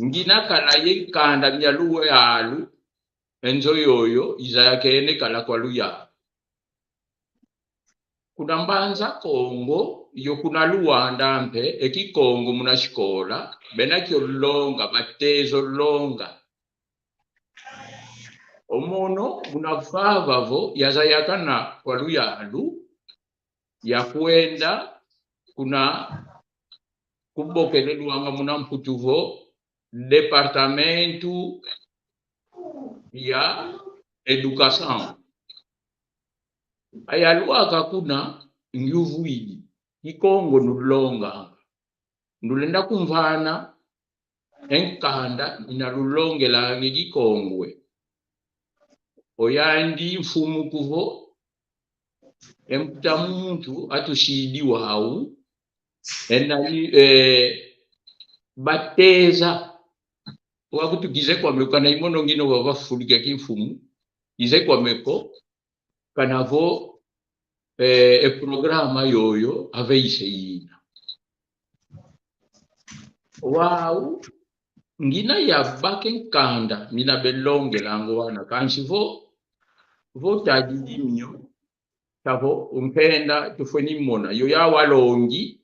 Ngina kala ye nkanda mia luyalu, e nzo yoyo izayakene kala kwa luyalu. Kuna Mbanza Kongo, yo kuna Luanda mpe, e Kikongo muna sikola, bena kio longa, batezo longa. O mono, muna vava vo, yazayakana kwa luyalu, yakwenda kuna kubokelelwanga muna Mputu vo Departamento ya Educação. Ayalwaka kuna, ngiuvwidi, Kikongo nulonganga. Ndulenda kumvana e nkanda ina lulongelanga e Kikongo. Oyandi mfumu kuvo, e mbuta muntu atusidi wau, e nani, eh, bateza. Wakutu kize kwame ko, kana i mono ngina wavafulika kimfumu, kize kwame ko, kana vo, eh, e programa yoyo aveise ina. Wau, ngina yabaka e nkanda, mina belongelanga wana, kansi vo, vo tadidi mio, tavo, nkenda, tufweni mona, yo yawalongi,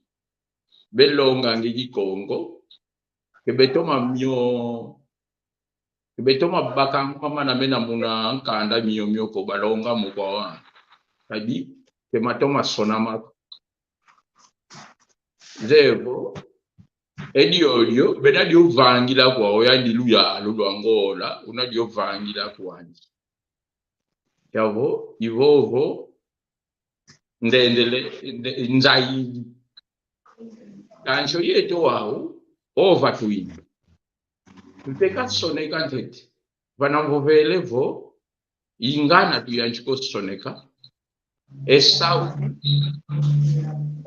belonganga e Kikongo, ke betoma mio, ke betoma baka ngwa mana mena muna nkanda mio mio ko balonga mu kwa wana. Kadi, ke matoma sonama ko. Zevo, e diodio, bena dio vangila kwa, oyandi luyalu lwa Ngola, una dio vangila kwandi. Yavo, ivovo, ndendele, nde-, nzayi. Kansi o yeto wau, ova twina. Tuteka soneka ntete. Vana mvovele vo, ingana tuyantika o soneka. Esavu,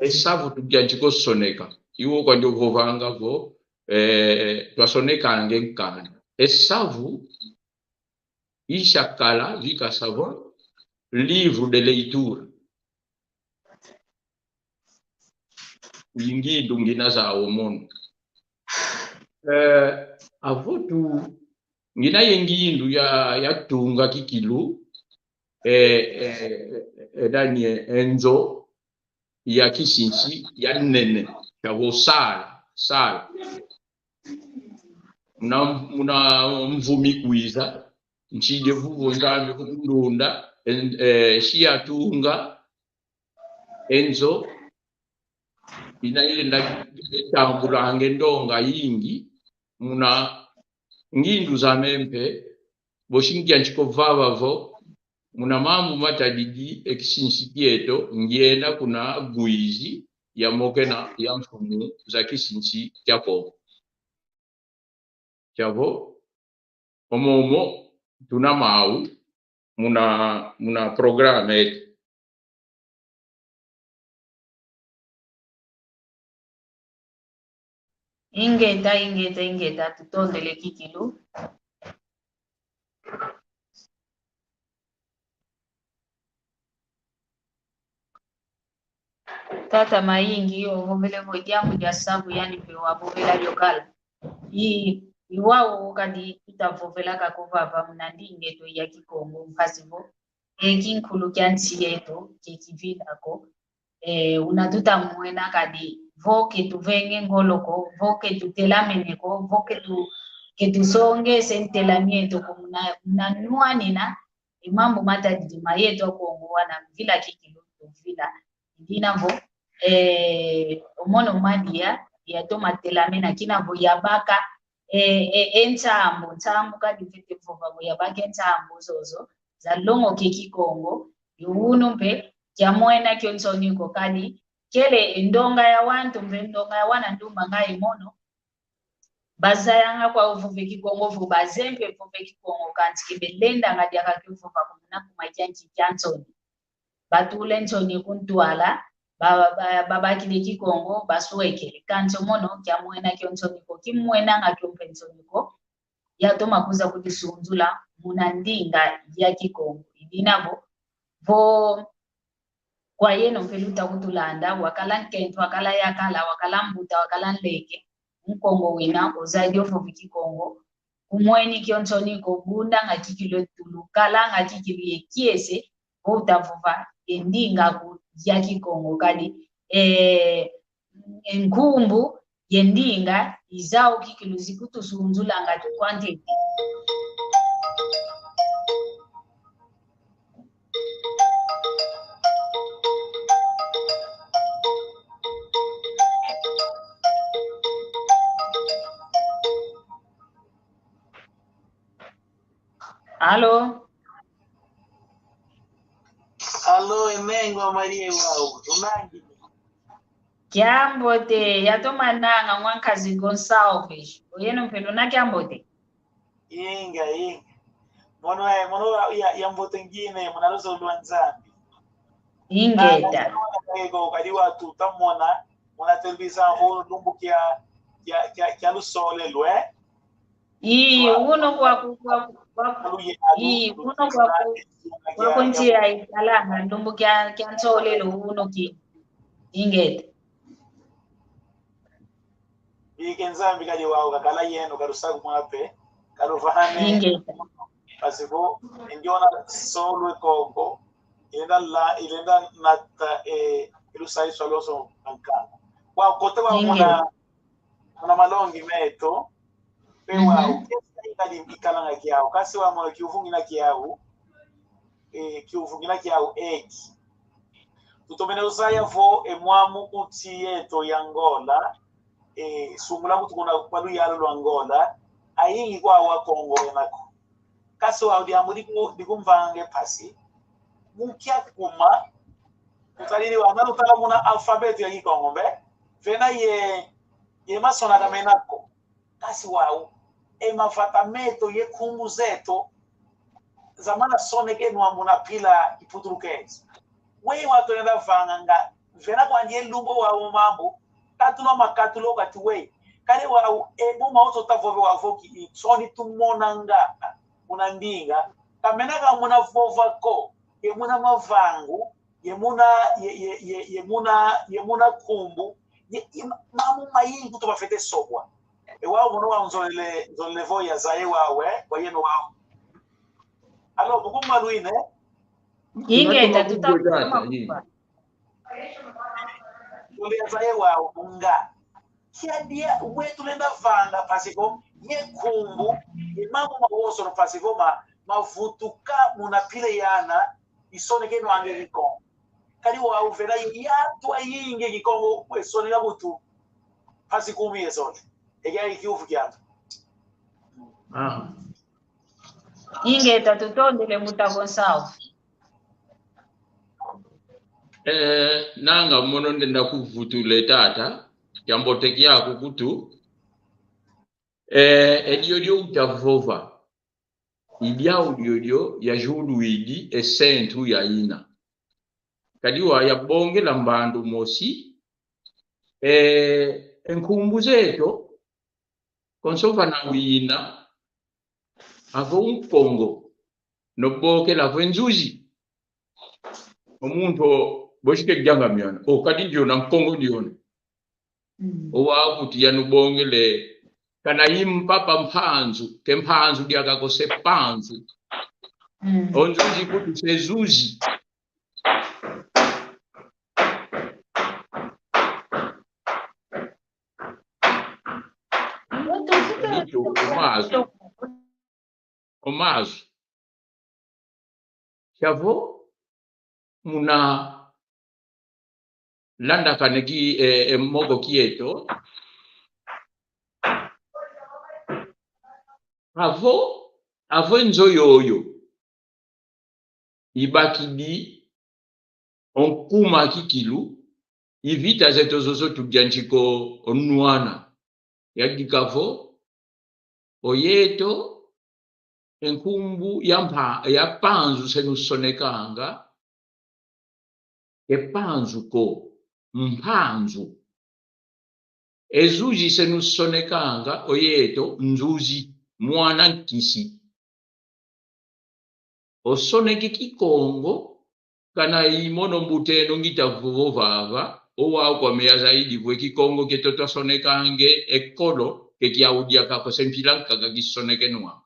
esavu tuyantika o soneka. Iwo kwandi ovovanga vo, eh, twasonekanga e nkanda. Esavu, ishakala, vika savon, livro de leitura. ngindu ngina zau mono. Eh, avo tu, ngina ye ngindu ya, ya tunga kikilu, eh, eh, eh, nani, eh, e nzo ya kisinsi ya nene, ya vo sala, sala. Muna, muna mvu mikwiza, ntsidi vuvu Nzambi kutundunda, en-, eh, si yatunga e nzo ina ilenda tambulanga e ndonga yingi muna ngindu zame mpe, bosi ngiantika vava vo, muna mambu matadidi e kisinsi kieto, ngienda kuna gwizi ya mokena ya mfumu za kisinsi kia Kongo. Kiavo, omo omo tuna mau muna, muna programa eto. Ingeta, ingeta, ingeta, tutondele kikilu. Tata Mayingi, ovovele vo diambu dia savu, yani mpe wavovela dio kala. I, i wau kadi tuta vovela kako vava muna ndinga eto ya Kikongo, mpasi vo e kinkulu kia nsi yeto ke kivila ko. E, una tuta mwena kadi vo ke tuvenge ngolo ko, vo ke tutelamene ko, vo ke tu, ke tusongese ntelami eto ko muna, muna nwanina e mambu matadidi ma yeto Akongo wana vila kikilu tuvila. I dina vo, eh, omono madia, yatoma telamena kina vo yabaka, eh, eh, e nsambu, nsambu kadi mfwete vova vo yabaka e nsambu zozo, zalongoka e Kikongo, i unu mpe, kiamwena kio nsoni ko kadi, kele e ndonga ya wantu mpe ndonga ya wana ndumba ngai mono, bazayanga kwau vova e Kikongo, vo bazeye mpe vova e Kikongo, kansi ke belendanga diaka kio vova ko muna kuma kia nki kia nsoni. Batula e nsoni ku ntwala, ba, ba, babakila e Kikongo, baswekele. Kansi omono, kiamwena kio nsoni ko, kimwenanga kio mpe nsoni ko, yatoma kwiza kutusunzula muna ndinga ya Kikongo. I dina vo, vo kwa yeno mpe luta kutulanda, wakala nkento, wakala yakala, wakala mbuta, wakala nleke, Nkongo wina, ozaya dio vova e Kikongo, kumweni kio nsoni ko, bundanga kikilu e tulu, kalanga kikilu ye kiese, vo uta vova e ndinga aku ya Kikongo kadi, eh, e nkumbu ye ndinga i zau kikilu zikutusunzulanga tukwantete. Alo? Alo, e mengo Maria wau, tunangi. Kiambote, yatomananga ngwa nkazi Gonçalves. Oyeno mpe luna kiambote? Inga, inga. Mono, eh, mono ya, ya mbote ngine, muna luzolo lwa Nzambi. Ingeta. Na, na, na, kadi watuta mona, muna televisão, vo lumbu kia, kia, kia, kia lusolelo, eh? Ii, uno kwa ku-, kwa ku-, kwa ku-, ii, uno kwa ku-, kwa kunjia ikalanga, ndumbu kia, kia nsolelo uno ki. Ingeta. Bike Nzambi kadi wau kakala yeno kalusakumuna pe, kaluvahane. Ingeta. Mpasi vo, ndiona solo e Kongo, ilenda la, ilenda nata, eh, ilusaiswa lwaso ankanga. Kwa kote wamona, ingeta. Muna malongi meto, pe wau, mhm, kesi kadi ikalanga kiau, kasi wamona kiuvu ngina kiau, eh, kiuvu ngina kiau eki. Tutomene uzaya vo, e mwamu ku nsi yeto ya Angola, eh, sungula kutu kuna kwa luyalu lwa Angola, ayingi kwa Akongo wena ko. Kasi wau diambu diku-, dikumvanga e mpasi. Mu kia kuma, tutalili wana lutala muna alfabeto ya Kikongo mbe, vena ye, ye masonaka mena ko. Kasi wau, e mavata meto ye nkumbu zeto, zamana soneke nwa muna pila iputulukezo. Wei wau tulenda vanganga, vena kwandi e lumbu wau mambu, katula makatula kati wei. Kadi wau, e muma oto tavove wau vo ki, i nsoni tumonanga, muna ndinga, kamena ka muna vova ko, ye muna mavangu, ye muna, ye, ye, ye, ye muna, ye muna nkumbu, Ye, ye ma-, mambu mayingi kutu mafwete sobwa. E wau mono wau nzolele, nzolele vo yazaye wau, eh, kwa yeno wau. Alo, bukunga lwine? Ingeta, tuta-, tata, ingeta. Nzolele yazaye wau, nga. Kia dia, wetu lenda vanga, mpasi vo, ye nkumbu, ye mambu mawonso, mpasi vo ma, mavutuka muna pile yana, isonekenwanga Kikongo. Kadi wau vena yatu ayingi Kikongo kwesoneka kutu mpasi kumi ye zole. Ekia ikiuvu kiantu. Ah. Ingeta, tutondele mbuta Gonçalves. Eh, nanga mono ndenda kuvutule tata, kiambote kiaku kutu. Eh, e diodio utavova. I diau diodio yazulwidi e centro yaina. Kadi wau yabongela mbandu mosi, eh, e nkumbu zeto, konso vana wina, avo Nkongo, nobokela avo e nzuzi. O muntu o, bosi ke dianga miona. O, kadi ndiona, Nkongo ndiona. Mm. O wau kuti yanubongele, kana i mpapa Mpanzu, ke Mpanzu diaka ko se Mpanzu. Mm. O nzuzi kuti se zuzi. Ndito, o mazu. O mazu. Siavo muna landakane ki, eh, eh, moko kieto. Avo, avo e nzo yoyo ibakidi o nkuma kikilu, i vita zeto zozo tudiantika o nwana. Yadika vo, o yeto, e nkumbu ya mpa-, ya Mpanzu se nusonekanga, e Mpanzu ko, Mpanzu. E zuzi se nusonekanga, o yeto, nzuzi, mwana nkisi. Osoneke Kikongo, kana i mono mbuteno ngita vova vava, o wau kwame yazaidi vo e Kikongo kieto twasonekanga ekolo, ke kiau diaka ko se mpila nkaka kisonekenwa.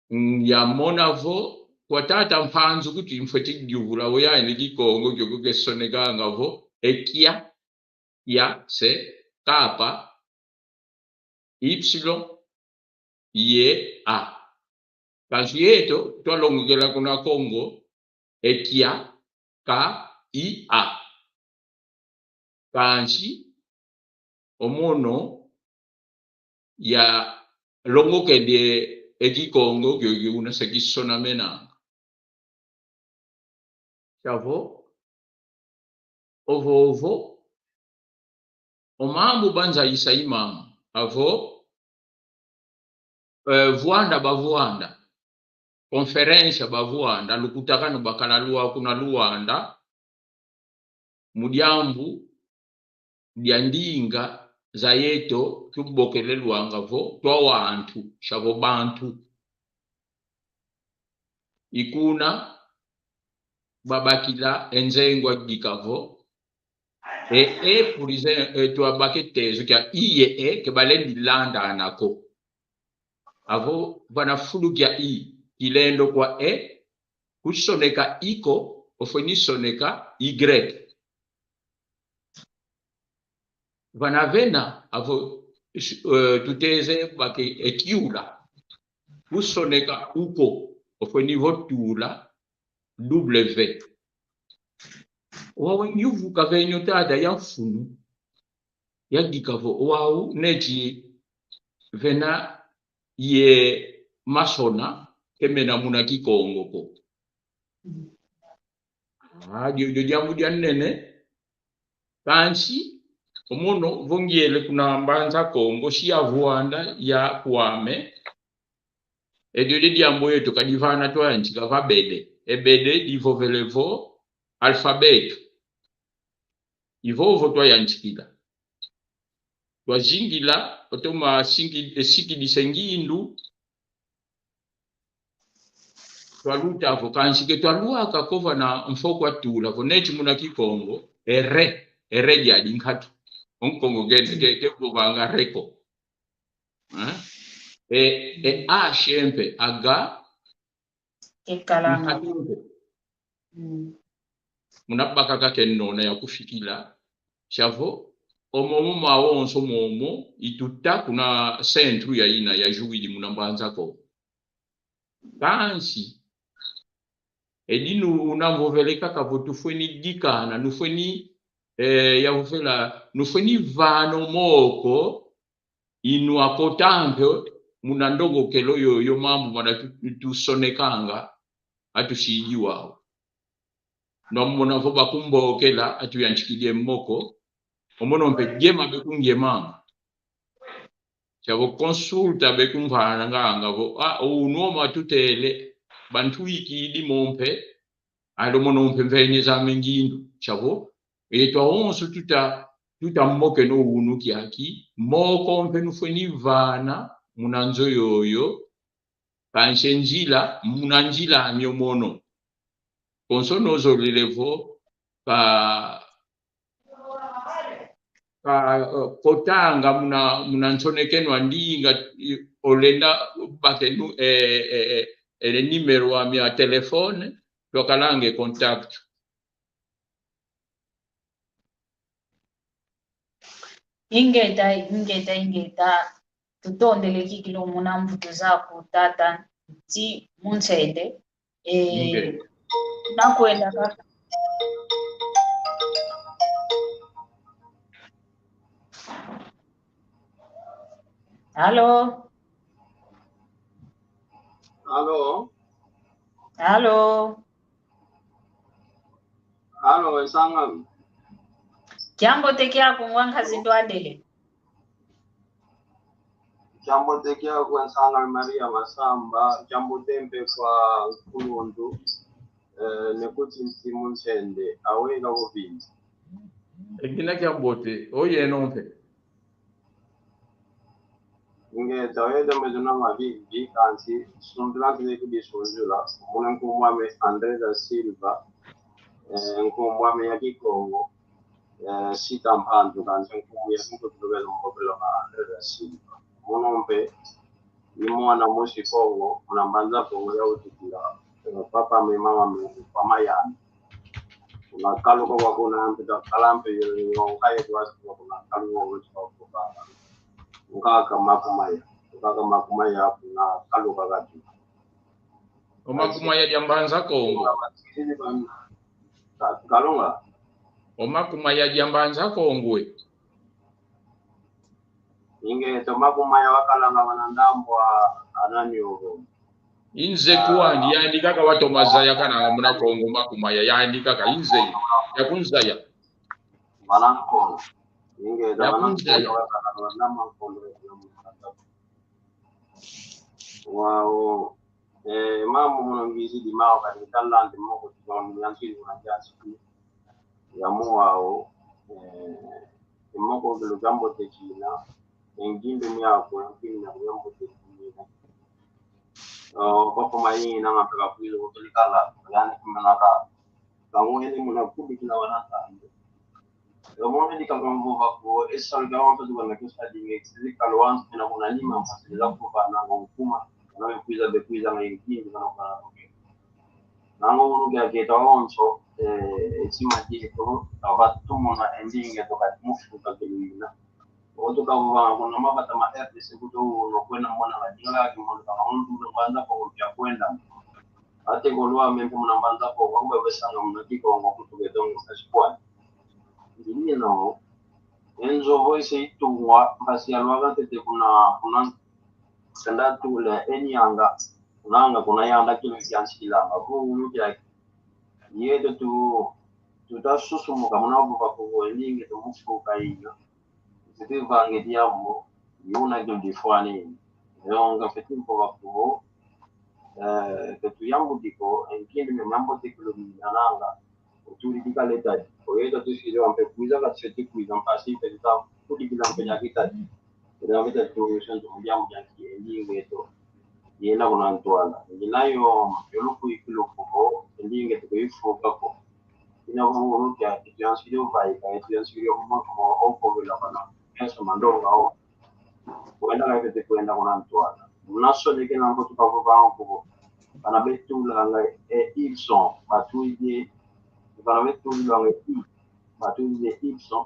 Mm, yamona vo, kwa tata Mpanzu kuti mfwete yuvula vo yani Kikongo kiokio kesonekanga vo, e kia, ya, se, kapa, ipsilon, ye, a. Kansi yeto, twalongokela kuna Kongo, e kia, ka, i, a. Kansi, o mono, yalongokele e Kikongo, kiokio una se kisonamenanga. Siavo, ovo, ovo, o mambu banzayisa i mama, avo, eh, vwanda bavwanda, conferência bavwanda, lukutakanu bakala lwa kuna Luanda, mu diambu dia ndinga za yeto tubokelelwanga vo twawantu, siavo bantu. I kuna babakila e nzengwa dika vo, e, e, por exemplo, e, twabaka e tezo kia i ye e, ke balendi landana ko. Avo vana fulu kia i, kilendo kwa e, kusoneka i ko, ofweni soneka y. Vana vena, avo, eh, tuteze baka e tiula. Kusoneka u ko, ofweni vo tula, W. Wau nyuvu kavenyo tata ya mfunu. Yadika vo, wau neti vena ye masona, ke mena muna Kikongo ko. Ah, dio, dio diambu dia nene. Kansi, o mono, vo ngiele kuna Mbanza Kongo, si ya vwanda ya kwame. E dio, dio diambu yeto, kadi vana twayantika va bede. E bede, divovele vo, alfabeto. I vovo twayantikila. Twazingila, otoma singi-, e sikidisa e ngindu, twaluta vo, kansi ke twalwaka ko vana mfoko atula vo, neti muna Kikongo, E re, e re diadi nkatu. O Nkongo ke, ke, ke vovanga re ko. Eh? E, e H mpe, aga, Ekalanga. Nkatu mpe. Mm. Muna bakaka ke nona ya kufikila. Siavo, omo, omo mawonso momo, ituta kuna centro ya ina ya juwidi muna Mbanza Kongo. Kansi, edi nu, una mvovele kaka vo tufweni dikana, nufweni, eh, ya vovela, nufweni vana o moko, inu akota mpe muna ndongokelo yoyo mambu mana tu-, tusonekanga, atusidi wau. Nwamona vo bakumbokela, atuyantikidi e moko, omono mpe diema bekundiemanga. Siavo consulta bekumvananganga vo, ah, unu oma tutele, bantu ikidi mo mpe, alo mono mpe mvene zame ngindu. Siavo, eto awonso tuta, tuta mokeno unu kiaki, moko mpe nufweni vana, muna nzo yoyo, kansi e nzila, muna nzila ami omono. Konso nozolele vo, ka, ka, eh, kotanga muna, muna nsonekeno a ndinga, i, olenda bakenu, eh, eh, eh, ele numéro ami a telefone, twakalanga e contact. Ingeta, ingeta, ingeta. Tutondele kikilu muna mvutu zaku tata Nti Munsende. Eh, ingeta. Nakwenda kaka. Alo? Alo? Alo? Alo, e sang'ami. Kiambote kiaku ngwa nkazi ndwandele. Kiambote kiaku e sang'ami Maria Masamba, kiambote mpe kwa nkuluntu, eh, ne kuti Nti Munsende, awe ka kuvindi. E kina kiambote, oyeno mpe. Ingeta, oyeno mpe zona mavivi, kansi, sundula ntine kudi sundula, muna nkumbu ame André da Silva, eh, nkumbu ame ya Kikongo, eh, Sita Mpandu, kansi nkumbu ya Kikongo tulukele mukopelo ka André da Silva. Mono mpe, i mwana musi Kongo, muna Mbanza Kongo ya utukila, eh, papa me mama me, pama yani. Kuna kaluka kwa kuna mpe, kakala mpe, yo, yo, nkaye kwa, kuna kaluka kwa, kwa, kwa, nkaka Makumaya, nkaka Makumaya, kuna kaluka kati. O Makumaya dia Mbanza Kongo. Ka-, Kalunga. O Makumaya dia Mbanza Kongo e. Ingeta, o Makumaya wakalanga wana ndambu a, a nani ovo. I nze kwandi, yandi kaka watoma zaya kananga muna Kongo, Makumaya, yandi kaka i nze, ya kunzaya. Wana Nkongo. Ingeta, ya wana kunzaya. Nkongo wakalanga wana ndambu a Nkongo. Wau, eh, mambu mono ngizidi mau kadi ntalandi moko tibambu yanzidi kuna kiansi. Ya mu wau, eh, e moko kilu kiambote kina, e ngimbi miaku, e ngimbi miaku kiambote kina. Oh, papa mayingi nanga mpeka kwiza kutulikala, yani kumanaka. Kangwene muna kubikila wana ntambe. Yo, mono ndi kaka mvova ko, e salu kia wantu tuka na kusa dinge, sisi kalo wantu kina kuna lima, mpasi za kufa na ngo nkuma, na bekwiza, bekwiza na yingi, na kwa na kwa. Nango unu kia keta wonso, eh, sima dieto, kava tumona e ndinga eto kati mufuka kilu ina. Otu kavanga kuna mavata ma R D C kuto uno kwenda mona nga dinga kimono kama unu tuno kwanza kwa kumpia kwenda. Ate kolwa mempe muna Mbanza Kongo, kwa kubebe sanga muna Kikongo kutu ketongo kasikwani. Ndini no, e nzovo ise itungwa, mpasi ya lwaka ntete kuna, kuna, kanda tule, e nianga, kunanga, kuna yanda kilo kiansikilanga, kungulu kiaki. Yeto tu, tuta susumuka, muna kuva kuvo, e ndinga eto mufuka ina. Ziti vange diambu, yuna kilo difwani. Yonga feti mpo vakuvo, eh, ketu yambu diko, e nkindi me mambo te kilo minanga. Oturi dika leta di. Oyeta tusiri wampe kwiza ka seti kwiza mpasi mpe dita kudikila mpe nyakita di. Kila mpe tatu sentu mudiambu dianki e ndinga eto. Yena kuna ntwala. Ngina yo, yolo kuikilu kuvo, e ndinga eto kuifuka ko. Ina vo munu kia, kitu yansikidi uvaika, kitu yansikidi o mama, o, o, ovovela vana. Meso ma ndonga o. Kwenda ka kete kwenda kuna ntwala. Muna sonekena mbo tukavovanga kuvo. Vana betulanga e Ibson, batwidi. Vana betulanga e Ibson, batwidi e Ibson.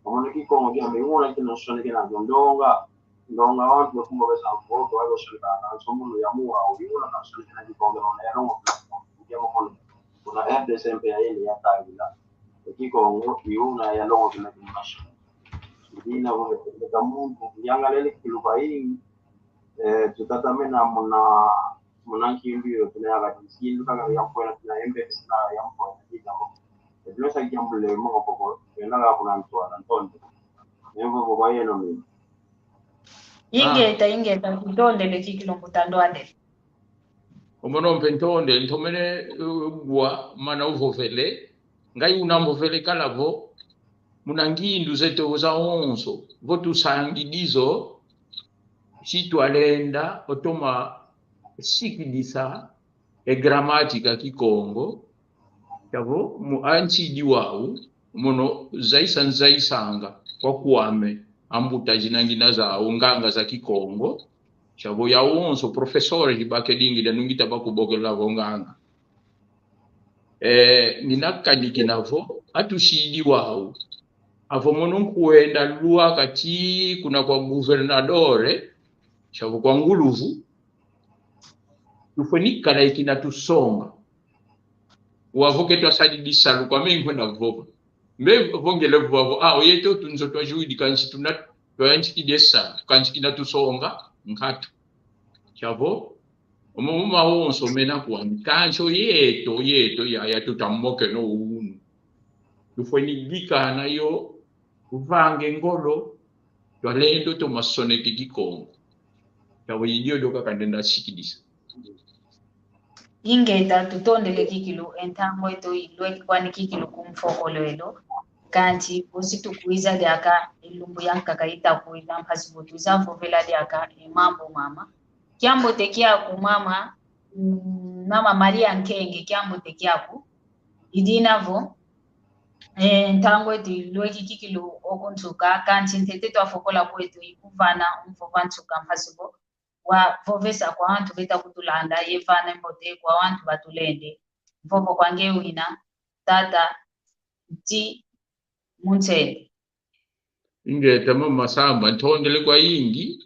Omona Kikongo kia me una kina sonekena ndonga. Ndonga wantu bakumba besa mvoto, wale sonekena, nso munu ya mua, uliuna na sonekena Kikongo, na ya longo, ya mokono. Kuna R D C mpe ya yele ya tangila. E Kikongo, iuna ya longo kina kina sonekena. Dina vo, leka muntu, yangalele kikilu kwa ingi, eh, tutatamena muna, muna nkindu yo, tuna yaga nkindu kaka ya mpwena, tuna embe, tuna ya mpwena, dina vo. E tuna sa kiambule moko koko, tuna ga kuna ntwala, ntonde. Emvo vo kwa yeno mi. Ingeta, ingeta, tutondele kikilu mbuta Ndwandele. Omono mpe ntonde, ntomene, uh, gwa, mana uvovele, ngai una mvovele kala vo, muna ngindu zeto zawonso, vo tusangidi zo, si twalenda, otoma sikidisa, e gramática Kikongo, kiavo, mu, a ntsidi wau, mono zaisa nzaisanga, kwa kwame, ambuta zina ngina zau, nganga za Kikongo, kiavo yawonso, professor, zibake dingi, dia nungita bakubokela vo nganga. Eh, ngina kanikina vo, a ntsidi wau. Avo mono nkwenda lwaka ti kuna kwa governador, kiavo kwa nguluvu. Tufweni kala ikina tusonga. Wavo ke twasadidi salu kwame nkwenda vova. Mbe vongele vova vo, ah, oyeto tunzo twaziwidi kansi tuna, twayantikidi e salu, kansi kina tusonga, nkatu. Kiavo, Omo, omo mawonso mena kwandi. Kansi oyeto, oyeto, ya, ya tutamokeno unu. Tufweni dikana yo, tuvange ngolo, twalendo toma soneke Kikongo. Kiavo idio dio kaka ndenda sikidisa. Ingeta tutondele kikilu, e ntangu eto ilweke kwani kikilu ku mfokolwelo. Kansi, bosi tukwiza diaka, e lumbu yankaka itakwiza, mpasi vo twiza vovela diaka, e mambu mama. Kiambote kiaku mama, mm, mama Maria Nkenge, kiambote kiaku. I dina vo, eh, ntangu eto ilweke kikilu o ku nsuka, kansi ntete twafokola kweto ikuvana umvova nsuka mpasi vo wavovesa kwa wantu beta kutulanda, ye vana mbote kwa wantu batulende. Mvovo kwa nge wina, tata, ti, munsende. Ingeta mama Samba, ntondele kwa ingi,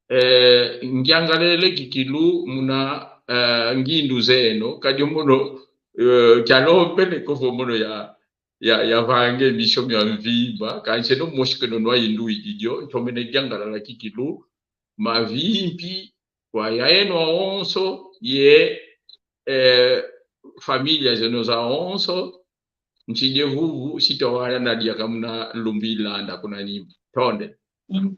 eh, ngiangalele kikilu muna, eh, ngindu zeno, kadi mono, eh, kialompele ko vo mono ya, ya, ya vange misio mia mvimba, kansi eno mosi keno nwa indu idio, ntomene ngiangalala kikilu, mavimpi, kwa yaeno awonso, ye, eh, familia zeno zawonso, ntsidi vuvu, sita wana na diaka muna lumbu ilanda kuna nimba. Tonde. Mm.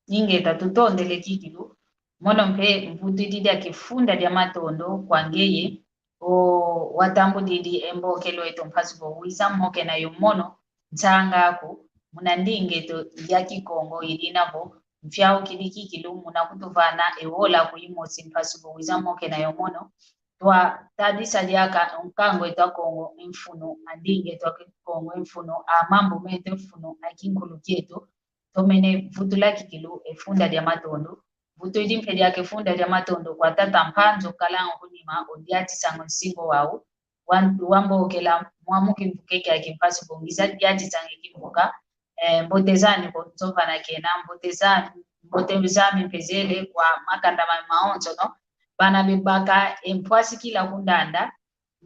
Ingeta tutondele kikilu. Mono mpe mvutwidi diaka e funda dia matondo kwa ngeye, o watambudidi e mbokelo eto mpasi vo wiza mokena yo mono, nsanga aku, muna ndinga eto ya Kikongo i dina vo, mfiaukidi kikilu muna kutuvana e wola ku imosi mpasi vo wiza mokena yo mono, twatadisa diaka nkangu eto a Kongo e mfunu, a ndinga eto a Kongo e mfunu, a mambu meto e mfunu, a kinkulu kieto, tomene vutula kikilu e funda dia matondo, vutwidi mpe diaka e funda dia matondo kwa tata Mpanzu Kalanga kunima o diatisanga nsingo wau, wa, wambokela mwamu kimvuka kiaki mpasi vo ngiza diatisanga kimvuka, eh, mbote zani kwa nzovana kena, mbote zani, mbote zami mpe zele kwa makanda mami mawonso, no? Bana bebaka e mpwasikila kundanda,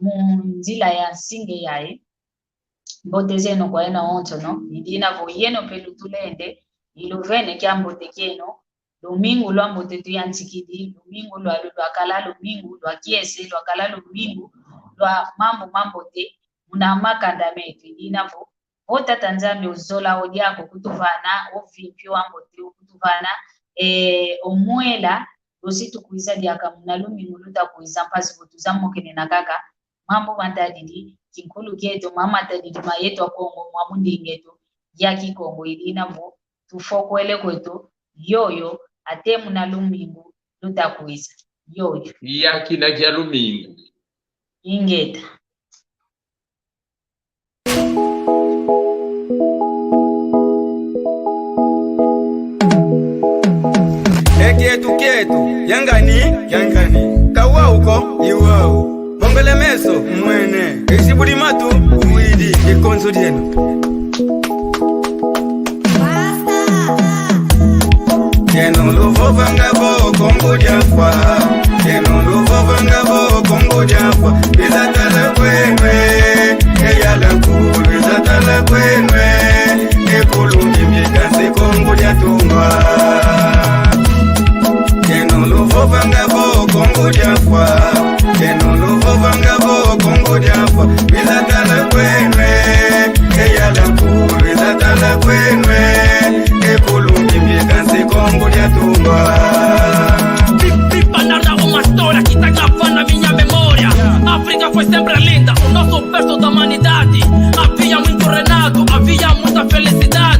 mu nzila ya nsinge yayi, mbote zeno kwa yeno awonso, no? I dina vo yeno mpe lutulende, iluvene kiambote kieno, lumingu lwambote tuyantikidi, lumingu lwalu lwakala lumingu lwa kiese, lwakala lumingu lwa mambu mambote, muna makanda meto, i dina vo, vo Tata Nzambi ozola o diaka kutuvana o vimpi wambote, kutuvana, eh, o mwela, bosi tukwiza diaka muna lumingu lutakwiza mpasi vo twiza mokenena kaka mambu matadidi kinkulu kieto, ma matadidi ma yeto a Kongo, mwa mu ndinga eto ya Kikongo, i dina vo tufokwele kweto yoyo, ate muna lumingu lutakwiza. Yoyo. Ya kina kia lumingu. Ingeta. Kietu, kietu, yangani, yangani. Kawau ko, iwau. Bombele meso, mwene. Esi budi matu, uwidi, e konzo dieno. Yeno luvovanga vo Kongo dia Mfwa. Yeno luvovanga vo Kongo dia Mfwa. Biza tala kwenu e. E yala kulu, biza tala kwenu e. E kulu ngimbika se Kongo dia Tungwa. Yeno luvovanga vo Kongo dia Mfwa. Yeno luvovanga vo Kongo dia Mfwa. Biza tala kwenu e. E yala kulu, biza tala kwenu e. E kulu ngimbika se Kongo dia Tungwa. Pi-, pipa nada uma história que tá gravando na minha memória. África foi sempre linda, o nosso berço da humanidade. Havia muito reinado, havia muita felicidade.